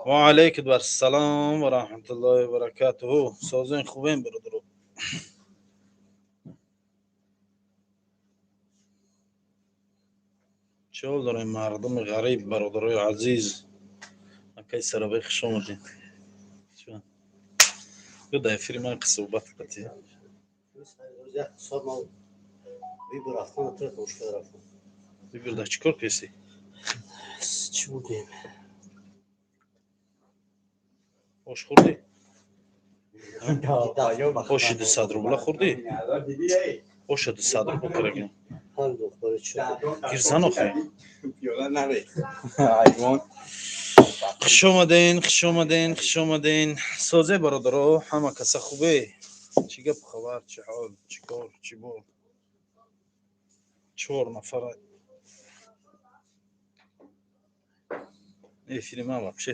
Ва алайкум ассалом ва раҳматуллоҳи ва баракатуҳу. Созен, хубем, бародаро? Чӣ ҳол дорем, мардуми ғариб, бародарои азиз? Акай Сарабай, хуш омадед. Ё дар эфири ман суҳбат кардӣ? Як соат ман выбор рафтан, тамошо рафтам. Выбор да чӣ кор кардӣ? Чӣ будем? Ош хӯрдӣ? Оши 200 рубла хӯрдӣ? Оша 200 рубла карагин. Гирзан охе. Хуш омаден, хуш омаден, хуш омаден. Созе, бародаро, ҳама каса хубе? Чӣ гап, хабар, чӣ ҳол, чӣ кор, чӣ бор? Чор нафара эфири ман вообще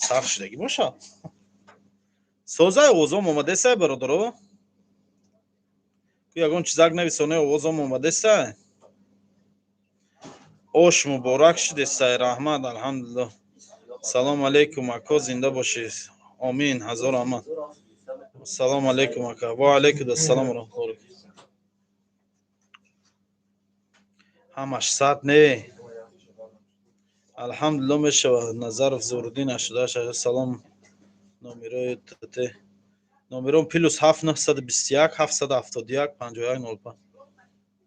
сар шудагӣ бошад. Созай, овозом омадесай, бародаро? Ягон чизак нависоне, овозом омадесай? Ош муборак шудесай, раҳмат, алҳамдулилло. Салом алейкум, ако, зинда бошед. Омин, ҳазор раҳмат. Салом алейкум, ака. Ва алейкум ассалом ва раҳматуллоҳи. Ҳамаш сад не, алҳамдулилло, мешавад. Назаров Зуруддин 88. Салом, номерои тт? Номером +7 921 771 51 05.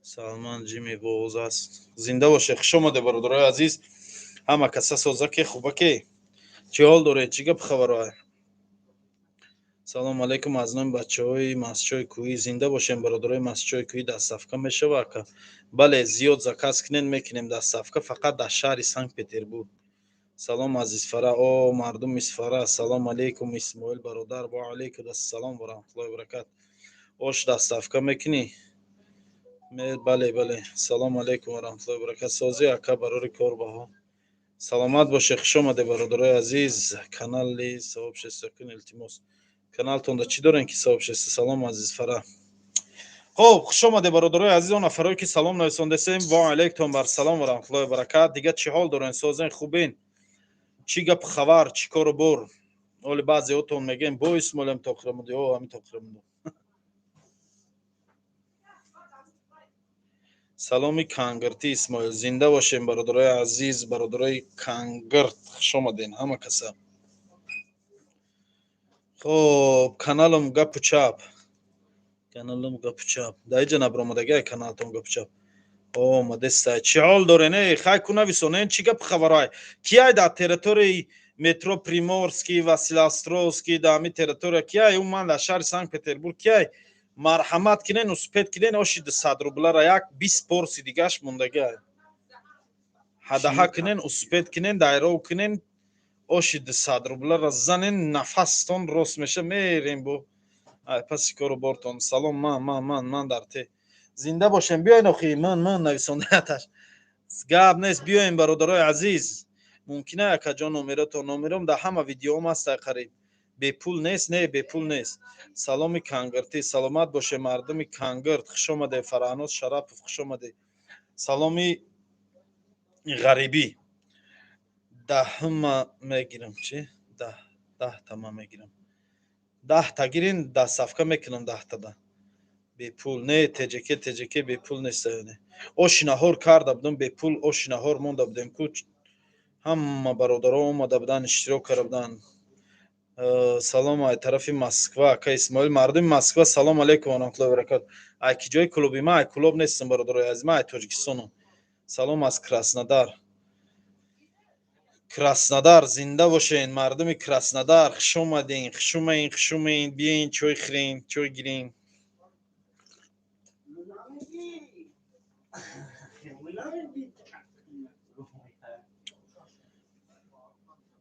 Салман Ҷими боз аст. Зинда боше, хуш омаде, бародарои азиз. Ҳама каса созаке, хубаке? Чӣ ҳол доред, чӣ гап, хабаро? Салом алейкум аз номи бачаҳои Масчои кӯҳӣ. Зинда бошем, бародарои Масчои кӯҳӣ. Доставка мешава, ака? Бале, зиёд заказ кунен, мекунем доставка, фақат дар шаҳри Санкт Петербург. Салом аз Исфара. О, мардуми Исфара, салом алейкум, Исмоил бародар. Ва алейкум ассалом ва раҳматуллоҳи ва баракат. Ош доставка мекунӣ? Бале, бале. Салом алейкум ва раҳматуллоҳи ва баракат. Созӣ, ака, барори кор баҳо? Саломат боше, хуш омаде, бародарои азиз. Канали сообщество кун, илтимос. Каналтонда чӣ дорем ки сообщество? Салом аз Исфара. Хоб, хуш омаде, бародарои азиз. Он нафарое ки салом нависондесем, ва алейкум бар салом ва раҳматуллоҳи ва баракат. Дига чӣ ҳол дорен, созен, хубен? Чӣ гап, хабар, чӣ кору бор? Оли баъзеотон мегӯем, бо Исмоилам тоқирамуди, о ҳамин тоқирамуду. Саломи кангиртӣ, Исмоил. Зинда бошем, бародарои азиз, бародарои Кангирт, хуш омаден ҳама каса. Хоб, каналам Гапу Чап, каналам Гапу Чап дар иҷа набаромадагиай, каналтон Гапу Чап омадеста. Чӣ ҳол дорен, э хай ку нависонен, чӣ гап, хабарай? Кияй дар территорияи метро Приморский, Василеостровский, дар ҳамин территория кияй? Уман дар шаҳри Санкт Петербург кияй? Марҳамат кинен, успеть кинен, оши 200 рублара, як 20 порси дигаш мондагиай. Ҳадаҳа кинен, успеть кинен, дайров кинен, оши 200 рублара занен, нафастон рост меша. Мерем бо ай паси кору бортон. Салом, ман, ман, ман, ман дар те. Зинда бошем, биёен охи, ман, ман нависондаяташ гап нест, биёем, бародарои азиз. Мумкина, акаҷон, номерото? Номером дар ҳама видеоом ҳаст қариб. Бепул нест? Не, бепул нест. Саломи кангиртӣ. Саломат боше, мардуми Кангирт, хуш омаде. Фараҳноз Шарапов, хуш омаде. Саломи ғарибӣ. Даҳма мегирам, чи 10 10 та ман мегирам, 10 та гирин, доставка мекунам 10 тада. Бепул не, теҷеке, теҷеке бепул нест. Оши наҳор карда будам бепул, оши наҳор монда будем ку, ҳама бародаро омада буданд, иштирок карда буданд. Салом ай тарафи Москва, ака Исмоил. Мардуми Москва, салом алейкум ва раҳматуллоҳи ва баракат. Ай ки ҷои клуби? Ман ай клуб нестам, бародарои азиз, ман ай Тоҷикистонам. Салом аз Краснодар. Краснодар, зинда бошен, мардуми Краснодар, хуш омаден, хуш омаен, хуш омаен. Биёен, чой хӯрем, чой гирем.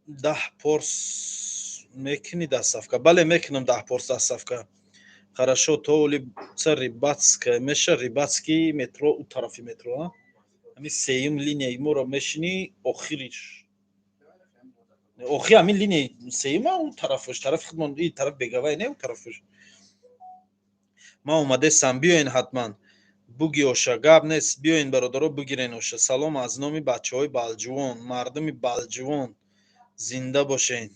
10 порс мекунӣ доставка? Бале, мекунам 10 порс доставка. Хорошо, то улица Рыбацкая меша, Рыбацкий метро, у тарафи метро, ҳамин сеюм линияи моро мешинӣ, охириш, охи ҳамин линияи сеюма, у тарафаш, тарафи худмон, и тараф бегавай не, у тарафаш. Ман омадестам, биёен ҳатман, буги оша, гап нест, биёен, бародаро, бигирен оша. Салом аз номи бачаҳои Балҷувон, мардуми Балҷувон. Зинда бошен.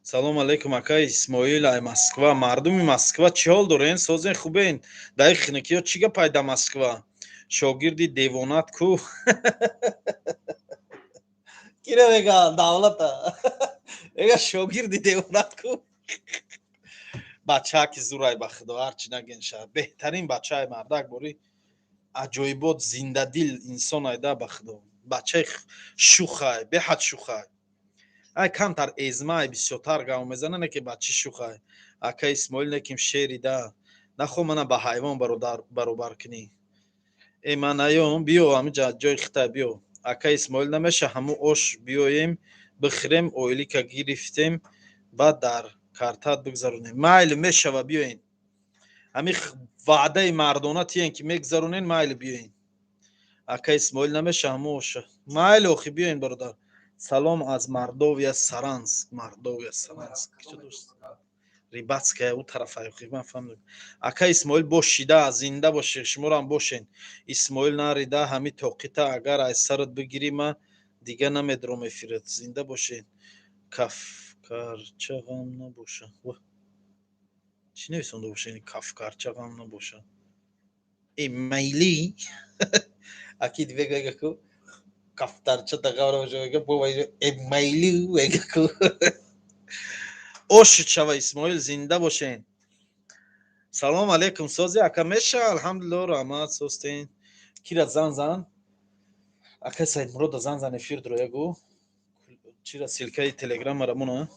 Салом алейкум, акай Исмоил, ай Москва. Мардуми Москва чӣ ҳол дорен? Созен, хубен? Дай хиникиё чӣ гапай да Москва? Шогирди девонат ку? Кира мега давлата? Мега шогирди девонат ку? Бачаки зурай, ба худо, ҳарчи нагенша. Беҳтарин бачаи мардак бори аҷоибот, зиндадил инсон айда, ба худо. Бачаи шухай, беҳад шухай. Ай камтар эзмай, бисёртар гав мезана, не ки бачи шухай. Ака Исмоил неким шери да. Нахо мана ба ҳайвон баробар кунӣ. Э ман наём, биё ҳамиҷа ҷои хитай биё. Ака Исмоил намеша ҳаму ош биёем, бихӯрем, ойлика гирифтем, баъд дар картат бигзаронем. Майли, мешава, биёен. Ҳами ваъдаи мардона тиен ки мегзаронен, майли, биёен. Ака Исмоил намеша ҳаму оша. Майли, охи, биёен, бародар. Салом аз Мордовия, Саранск. Мордовия, Саранск. Рыбацкая у тарафа, охи, ман фаҳмидам. Ака Исмоил бошида, зинда бошед, шуморам бошен. Исмоил нарида, ҳами тоқита агар аз сарат бигирӣ, ма дига намедром эфират. Зинда бошед. Кафкарча ғам набоша. Чӣ нависонда боша? Кафкарча ғам набоша. Э майли. Аки дивег вега ку кафтарча тағавра боша, вега бо э майли вега ку. Ош шава Исмоил, зинда бошен. Салом алейкум, сози ака меша, алҳамдулиллоҳ, раҳмат, состен. Кира зан зан? Ака Саидмурода зан зан эфир дроягу. Чира ссылкаи телеграма рамона?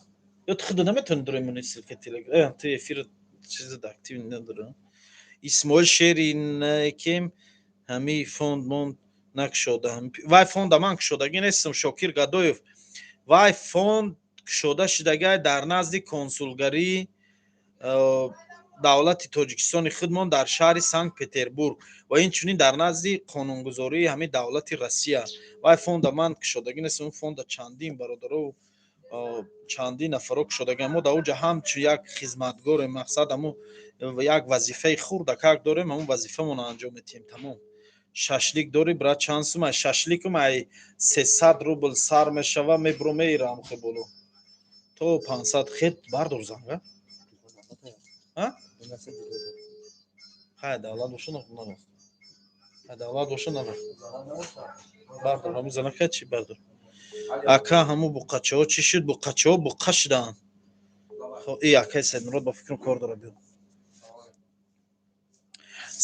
Ё ту худо наметавонӣ дрои ссылкаи телеграм? Ту эфир чиз актив надора. Исмоил шери некем ҳами фонд монд накшода. Вай фонда ман кушодагӣ нестам, Шокир Гадоев. Вай фонд кушода шудагай дар назди консулгарии давлати Тоҷикистони худмон дар шаҳри Санкт-Петербург ва инчунин дар назди қонунгузории ҳамин давлати Россия. Вай фонда ман кушодагӣ нестам, фонда чандин бародаро, чандин нафаро кушодагӣ. Мо дар оҷа ҳамчун як хизматгорем, мақсад ҳаму як вазифаи хурдакак дорем, ҳамун вазифамонро анҷом медиҳем, тамом. Шашлик дорӣ, брат, чанд сум? Ай шашликум ай 300 рубл сар мешава, мебро меирам хе боло. То 500 хет бардор занга. А? Хай давлат боша нарафт. Хай давлат боша нарафт. Бардор, ҳамун занака чӣ бардор? Ака ҳаму буқачаҳо чӣ шуд? Буқачаҳо буқа шуданд. Хо, и акаи Саидмурод ба фикрам кор дора, биё.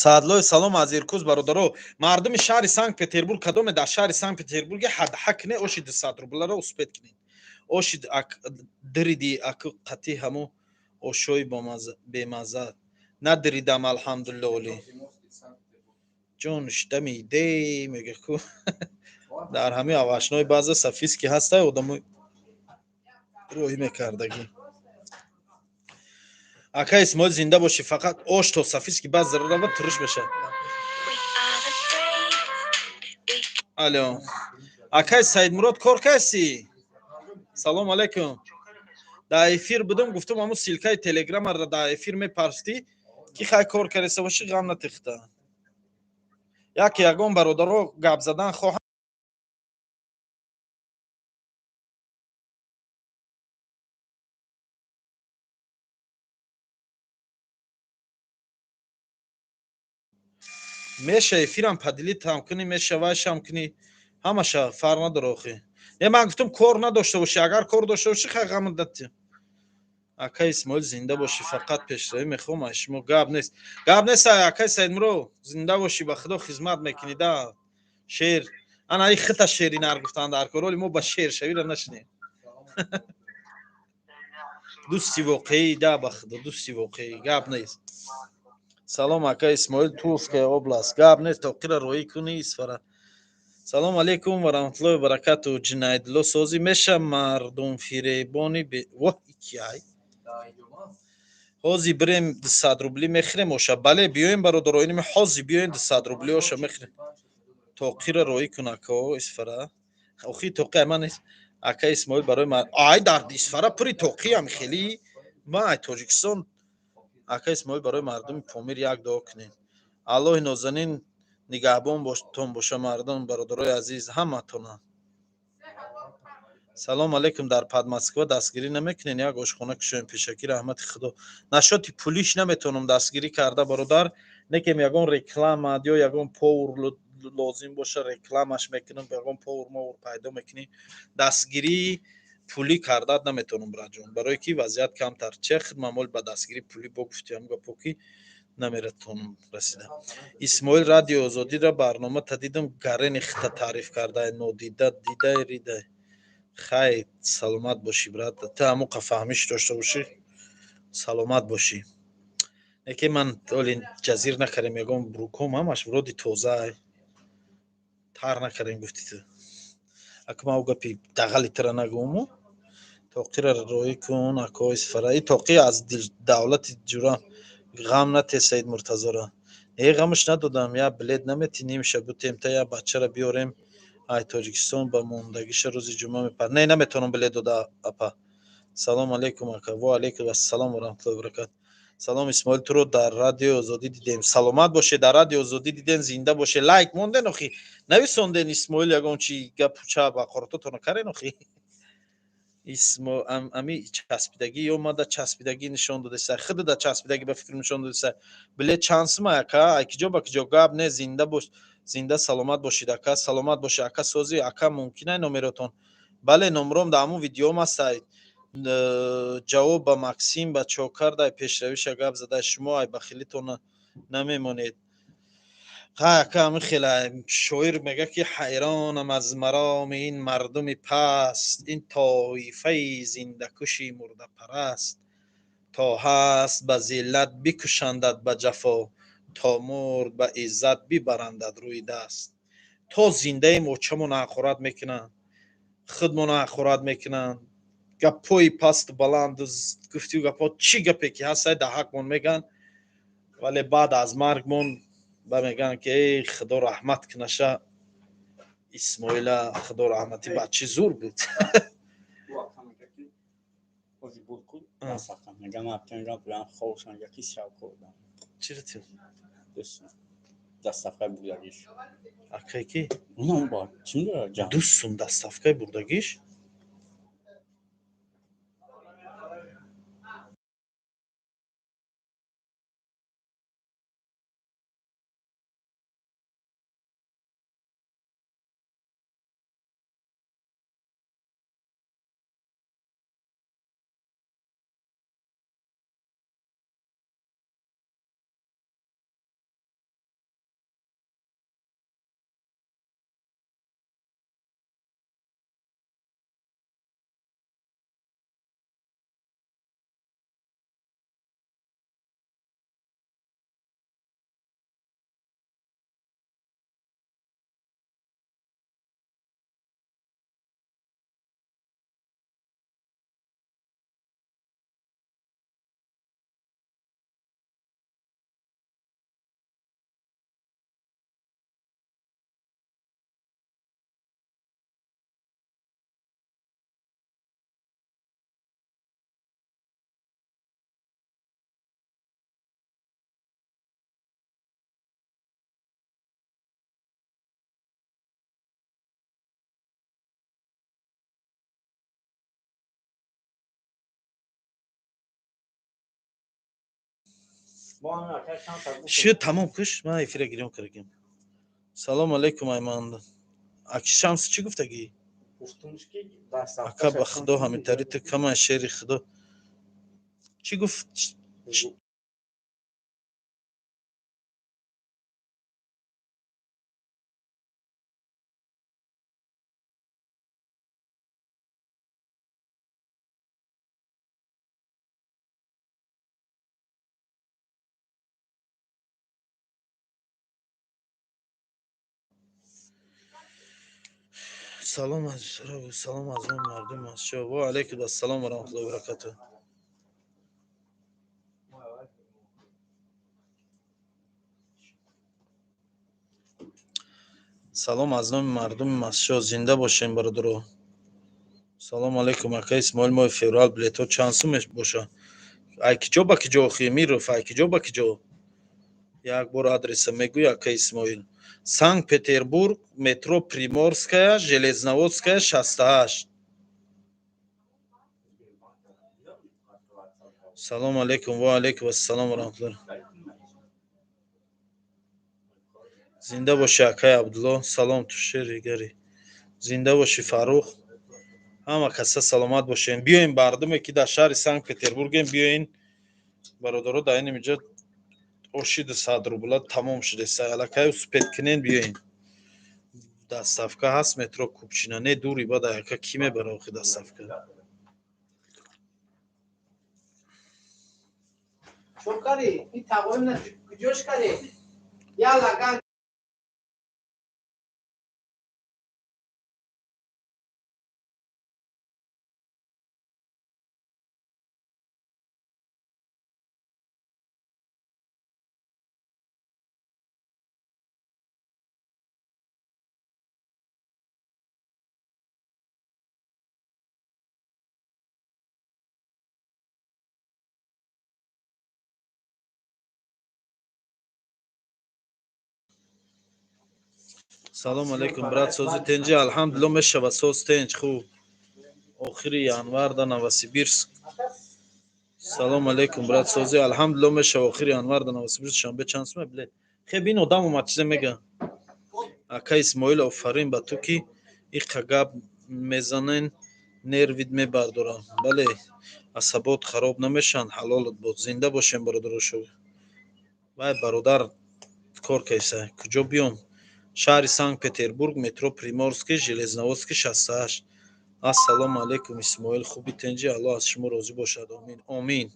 Саадлоев, салом аз Иркутск, бародаро. Мардуми шаҳри Санкт-Петербург, кадоме дар шаҳри Санкт-Петербурге ҳадҳа кне, оши 200 рубларо успеть кунед. Оши дириди аку қатӣ ҳаму ошои бемазза. Надиридам, алҳамдулилло, оли. Ҷонш дамиде мега ку. Дар ҳамин овощной база сафиски ҳастай, одамои роҳӣ мекардагӣ. Ака Исмоил, зинда бошӣ, фақат ош то сафиски база рава туруш мешавад. Алло. Акай Саидмурод, кор касӣ? Салом алейкум. Дар эфир будам, гуфтам ҳамун ссылкаи телеграмаро дар эфир мепарстӣ, ки хай кор кареса бошӣ, ғам натихта. Яке ягон бародаро гап задан хоҳанд. Меша эфирам поделить там кунӣ, меша вайшам кунӣ, ҳамаша фарқ надора охи. Не, ман гуфтам кор надошта бошӣ, агар кор дошта бошӣ, хай ғам дати. Ака Исмоил, зинда бошӣ, фақат пешравӣ мехоҳам аз шумо, гап нест. Гап нест, акай Саидмуро, зинда бошӣ, ба худо хизмат мекунӣ да. Шер. Ана и хита шери нар гуфтанд дар кор, оли мо ба шер шавира нашинем. Дӯсти воқеӣ да, ба худо, дӯсти воқеӣ, гап нест. Салом, ака Исмоил, Тульская область. Гап нест, тоқира роҳӣ кунӣ Исфара. Салом алейкум ва раҳматуллоҳи ва баракату. Ҷинаидулло, созӣ меша мардумфиребони воҳ икиай. Ҳози бирем 200 рубли мехӯрем оша. Бале, биёем, бародаро, инами ҳози биёем 200 рубли оша мехӯрем. Тоқира роҳӣ кун, ака Исфара. Охи тоқи ман нест. Ака Исмоил, барои ай дар Исфара пури тоқиам хеле. Ма ай Тоҷикистон. Ака Исмоил, барои мардуми Помир як дуо кунем. Аллоҳи нозанин Нигаҳбонтон боша, мардум, бародарои азиз, ҳаматона. Салом алейкум. Дар Подмосква дастгирӣ намекунен? Як ошхона кушоем. Пешакӣ раҳмати Худо. Нашоти пулиш наметавонам дастгирӣ карда, бародар, некем ягон реклама ё ягон повар лозим боша, рекламаш мекунам. Ягон повар мовар пайдо мекунӣ. Дастгирии пулӣ кардат наметавонам, братҷон, барое ки вазъият камтар че хидмамол ба дастгирии пулӣ бо гуфтиам гапо ки намератонам расида. Исмоил, Радио Озодиро барнома та дидам, гарени хита таъриф кардай, нодида дидай ридай. Хай, саломат бошӣ, брат, ту ҳамоқа фаҳмиш дошта бошӣ, саломат бошӣ. Неки ман оли ҷазир накардем, ягон бруком ҳамаш вроде тозаай, тар накардем, гуфти ту. Ака, ман гапи дағали тира нагӯму. Тоқира роӣ кун, акои сфара. И тоқи аз давлати ҷура ғам нате. Саид Муртазора э ғамаш надодам. Я билет намети, нимша бутем, та я бачара биёрем ай Тоҷикистон, ба мондагиша рӯзи ҷумъа мепар. Не, наметавонам билет дода, апа. Салом алейкум, ака. Во алейкум ассалом ва раҳматуллоҳи ва баракат. Салом, Исмоил, туро дар Радиои Озодӣ дидем. Саломат боше, дар Радиои Озодӣ дидем, зинда боше. Лайк монден, охи нависонден, Исмоил, ягон чи гапу чап ақорототона карен, охи. Исмо ами часпидагӣ ё мада часпидагӣ нишон додеса, худада часпидагӣ ба фикр нишон додеса. Билет чанд сума, ака? Ай киҷо ба киҷо? Гап не, зинда бош, зинда саломат бошед, ака, саломат бошед, ака. Сози, ака, мумкин ай номеротон? Бале, номром дар ҳамун видеом ҳастай. Ҷавоб ба Максим ба чокардай пешравиша гап задай. Шумо ай бахилитона намемонед. Хай, ака, ҳамин хела. Шоир мега ки ҳайронам аз мароми ин мардуми паст, ин тоифаи зиндакуши мурдапараст. То ҳаст ба зиллат бикушандад ба ҷафо, то мурд ба иззат бибарандад рӯи даст. То зиндаем очамона ҳақорат мекунанд, худмона ҳақорат мекунанд, гапҳои пасту баланду гуфтию гапҳо, чӣ гапе ки ҳастай, дар ҳақмон мегӯянд, вале баъд аз маргмон ба мегӯянд ки эй, Худо раҳмат кунаша Исмоила, Худо раҳматӣ, бачи зур буд. Вақта мега ки ози буд ку сахта мега, ман пенга булан ховшан яки шавкордам. Чиро ти? Доставкаи бурдагиш. Акай ки? Ну ба чим дора ҷам. 2 сум доставкаи бурдагиш? Шуд, тамом куш, ман эфира гирён кардагим. Салом алейкум, айман. Аки Шамс, чӣ гуфтагӣ? Ака, ба Худо, ҳамитари ту кама шери Худо. Чӣ гуфт? Салом аз салом аз он мардум аз шо. Ва алайкум ассалом ва раҳматуллоҳи ва баракатуҳ. Салом аз номи мардуми Масшо. Зинда бошем, бародаро. Салом алейкум, ака Исмоил, моҳи феврал билетҳо чанд сум боша? Ай киҷо ба киҷо, охи Миров, ай киҷо ба киҷо? Як бор адреса мегӯй, ака Исмоил. Санкт-Петербург, метро Приморская, Железноводская, 68. Салом алейкум, ва алейкум ассалом ва раҳматуллоҳ. Зинда бошӣ, акай Абдулло. Салом, ту шери гари. Зинда бошӣ, Фаррух. Ҳама каса саломат бошем. Биёем, мардуме ки дар шаҳри Санкт-Петербургем, биёин бародаро, дар ин инҷо оши 200 рубла тамом шудеса. Аллакай успеть кунен, биёин. Доставка ҳаст, метро Купчино. Не дури бада, ака, кӣ мебара охи доставка? Чокари, ин тағоим на куҷош кари? Я лаган. Салом алейкум, брат, сози тенҷи? Алҳамдулилло, мешава, соз тенҷ, хуб. Охири январ да Новосибирск. Салом алейкум, брат, сози? Алҳамдулилло, мешава, охири январ да Новосибирск. Шанбе чанд сума билет? Хеб, ин одам омад, чизе мега. Ака Исмоил, офарин ба ту, ки иқа гап мезанен, нервид мебардорам. Бале, асабот хароб намешаванд, ҳалолат бод. Зинда бошем, бародаро. Вай бародар кор кайса. Куҷо биём? Шаҳри Санкт-Петербург, метро Приморский, Железноводский, 68. Ассалому алейкум, Исмоил, хуби, тенҷи? Аллоҳ аз шумо розӣ бошад, омин. Омин.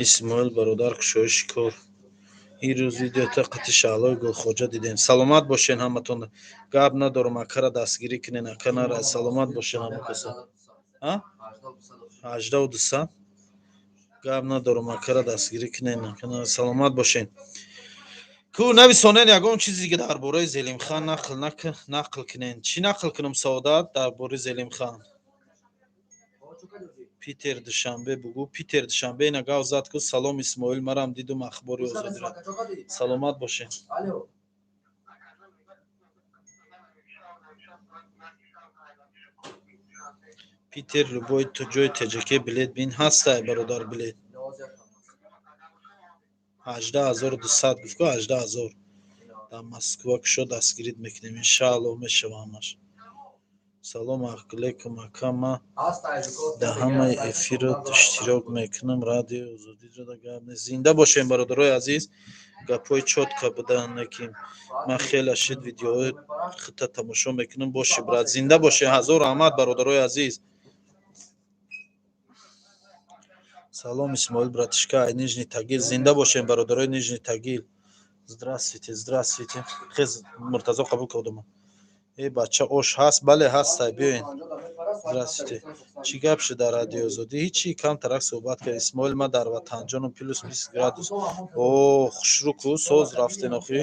Исмоил бародар, кушоиши кор. Ин рӯз видеота қати Шаҳлои Гулхоҷа дидем. Саломат бошен ҳаматон. Гап надорам, акара дастгирӣ кунен, ака нара. Саломат бошен ҳама каса. 18 200. Гап надорам, акара дастгирӣ кунен, ака нара. Саломат бошен. Ку нависонен ягон чизи дига дар бораи Зелимхан нақл нақл кунен. Чӣ нақл кунам, Саодат, дар бораи Зелимхан? Питер Душанбе бугӯ. Питер Душанбе ина гав зад ку. Салом, Исмоил, марам дидум Ахбори Озодиро. Саломат бошен. Питер, любой ҷои теҷаке билет бин ҳастай, бародар, билет. 18 200 гуфт ку, 18 000. Дар Москва кушо дастгирид мекунем, иншааллоҳ, мешава ҳамаш. Салом алейкум, ака, ма дар ҳамаи эфирот иштирок мекунам, Радиои Озодиро да гап нест. Зинда бошем, бародарои азиз, гапҳои чётко будан, лекин ман хеле шид видеоҳои хита тамошо мекунам. Боши, брат, зинда бошем, ҳазор раҳмат, бародарои азиз. Салом, Исмоил братишка, ай Нижний Тагил. Зинда бошем, бародарои Нижний Тагил. Здравствуйте, здравствуйте. Хез, Муртазо, қабул кардам. Э, бача, ош ҳаст? Бале, ҳастай, биёен. Здравствуйте. Чӣ гап шуд дар Радиои Озодӣ? Ҳичи, камтарак суҳбат кард. Исмоил, ман дар ватанҷоном, плюс 20 градус. О, хушрӯ ку, соз рафтен охӣ.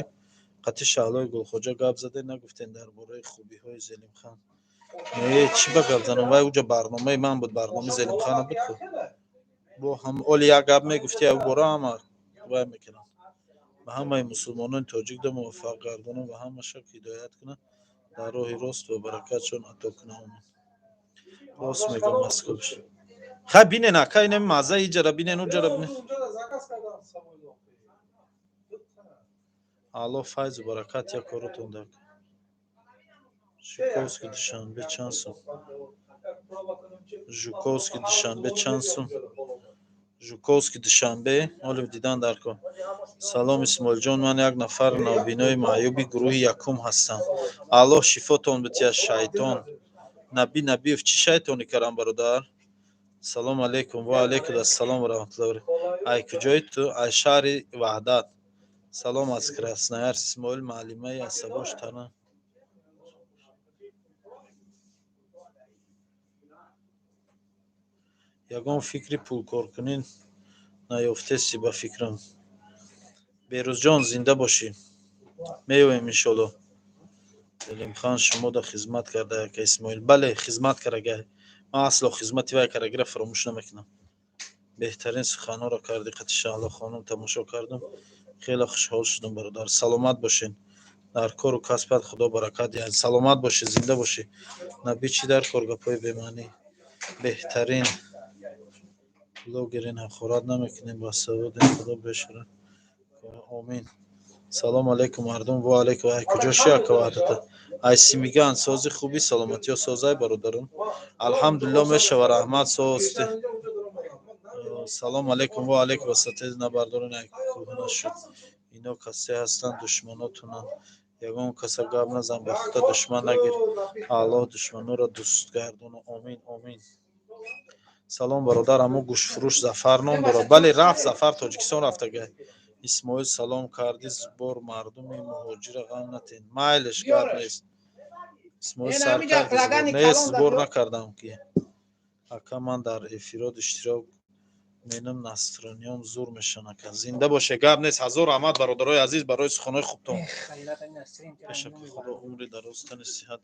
Қати Шаҳлои Гулхоҷа гап задед, нагуфтен дар бораи хубиҳои Зелимхан. Не, чӣ ба гап занам? Вай уҷа барномаи ман буд, барномаи Зелимхана буд ку. Бо ҳам оли як гап мегуфти, ав бора ҳама вай мекунанд. Ба ҳамаи мусулмонони тоҷик да муваффақ гардонам ва ҳамаша ҳидоят кунад дар роҳи рост ва баракатшон ато кунад. Омин. Рост мегӯям, Москва. Хай, бинен, ака, инами мазза иҷара бинен, уҷара бинен. Аллоҳ файзу баракат як коротон дак. Жуковский Душанбе чанд сум? Жуковский Душанбе чанд сум? Жуковский Душанбе олив дидан дар кор. Салом, Исмоилҷон, ман як нафар нобинои маъюби гурӯҳи якум ҳастам. Аллоҳ шифотон бития. Шайтон Наби Набиев чӣ шайтонӣ карам, бародар? Салом алейкум, ва алейкум ассалом ва раҳматуллоҳи. Ай куҷои ту? Ай шаҳри Ваҳдат. Салом аз Красноярск. Исмоил, маълимаи асабош тана. Ягон фикри пулкоркунӣ наёфтеси, ба фикрам. Берӯзҷон, зинда бошӣ, меоем, иншолло. Элимхан шумо да хизмат карда, ака Исмоил. Бале, хизмат карага. Ман асло хизмати вай карагира фаромӯш намекунам. Беҳтарин суханҳоро кардӣ, қати Шаҳло хонум тамошо кардам, хеле хушҳол шудам, бародар. Саломат бошед, дар кору касбат Худо баракат диҳад. Саломат бошӣ, зинда бошӣ. Наби чӣ дар кор, гапҳои бемаънӣ. Беҳтарин блогерин, ҳақорат намекунем, ба саводем, Худо бешара. Омин. Салому алайкум, мардум. Ва алайкум. Ай куҷо ши, ака Ваҳдата? Ай Симиган. Сози, хуби, саломатиё созай, бародарон? Алҳамдулилло, мешава, раҳмат, соз. Салому алайкум. Ва алайкум. Васате набардорон, ай кӯҳна шуд. Ино касе ҳастанд, душманотонанд. Ягон каса гап назан, ба худо душман нагир, Аллоҳ душманонро дӯст гардона. Омин, омин. Салом, бародар. Амо гӯштфурӯш Зафар ном дорад. Бале, рафт Зафар, Тоҷикистон рафтага. Исмоил, салом кардӣ, сбор мардуми муҳоҷира ғам натен. Майлеш, гап нест, Исмоил. Сар кардӣ? Нест, сбор накардам ки, ака. Ман дар эфирот иштирок менам, настроение м зур мешан, ака. Зинда боше, гап нест. Ҳазор раҳмат, бародарои азиз, барои суханҳои хубтон. Пешаки Худо умри дароз, тани сиҳат.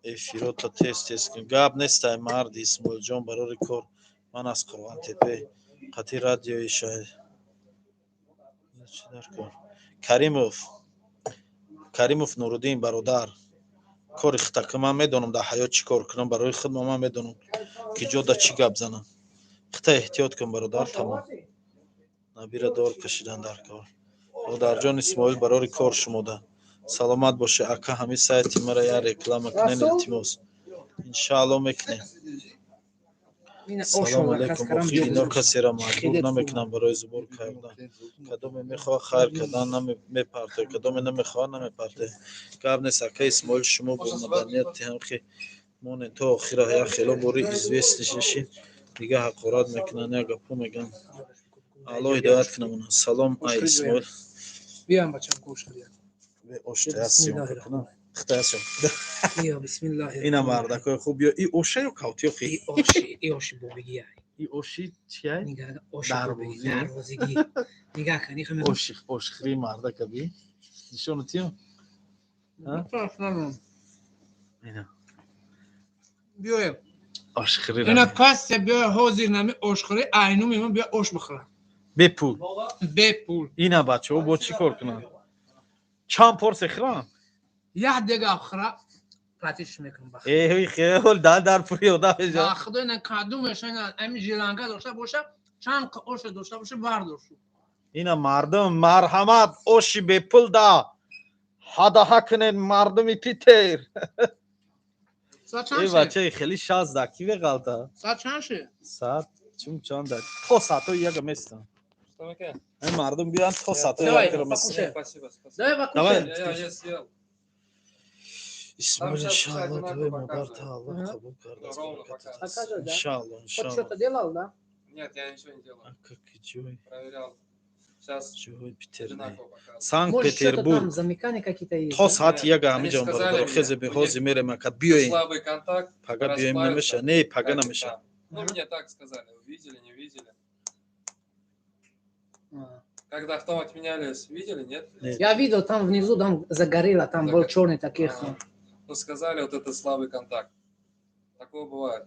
Эфирота тез тез кун. Гап нестай, марди Исмоилҷон, барори кор. Ман аз Қурғонтепе, қати радиои шаҳр. Каримов, Каримов Нуруддин, бародар, кори хитака ман медонам, дар ҳаёт чӣ кор кунам барои худма ман медонам, ки ҷо да чӣ гап занам. Хита эҳтиёт кун, бародар, тамом. Набира дор кашидан дар кор. Бародарҷон Исмоил, барори кор шумода. Саломат боше, ака. Ҳамин сайти мара як реклама кунен, илтимос. Иншаалло, мекунем. Салому алайкум. Охи, ино касеро маҷбур намекунам барои сбор кардан. Кадоме мехоҳад хайр кардан, мепарте, кадоме намехоҳад, намепарте. Гап нест, ака Исмоил, шумо бо маданияти ҳамхи монед то охира. Як хело бори известный шиши, дига ҳақорат мекунанд, як гапҳо мегӯянд. Аллоҳ ҳидоят кунамона. Салом, ай Исмоил. Биям, бачам, гӯш. Оштаясиёнка кунам, ина мардакои хуб. Ё и оша ё кавтиёхи? И оши бобигия. И оши чия? Дарвозигӣ, нигаҳ кани. Ошхри мардака би нишону тиём. Ина. Биёем. Ошхри. Ина касе биёя ҳозир, нами ошхӯри айну мемон, биё ош бихӯра. Бепул. Бепул. Ина бачаҳо бо чӣ кор кунанд? Чанд порсе хӯрам? Як дега хӯра, платить ш мекунам. Эҳ, хел дар пури одам. Ба худо, ина кадумеша, ина ами жиланка дошта боша, чанд оша дошта боша, бардор. Ина мардум, марҳамат, оши бепул да ҳадаҳа кунед, мардуми Питер. Э, бачаи хеле шаст да ки веғалта? Саат чанд ши? Саат чун чанд да, то саатҳои яга местам. Ин мардум биёянд, то саатҳои якро местам. Давай. Исмоил, иншаалло, дуои модарта Аллоҳ қабул кардааст. Иншаалло, иншаалло. Что-то делал, да? Нет, я ничего не делал. Ака, ҷой? Проверял. Сейчас. Ҷой Питер, Санкт-Петербург. Замыкания какие-то есть. То саати яга ҳамиҷон, бародаро, хезе беҳози мерем, ака, биёем. Слабый контакт. Пага биёем, намеша, не, пага намеша. Ну, мне так сказали. Увидели, не видели. Когда автомат менялись, видели, нет? Нет. Я видел, там внизу, там загорело, там был черный таких. А, ну, сказали, вот это слабый контакт. Такое бывает.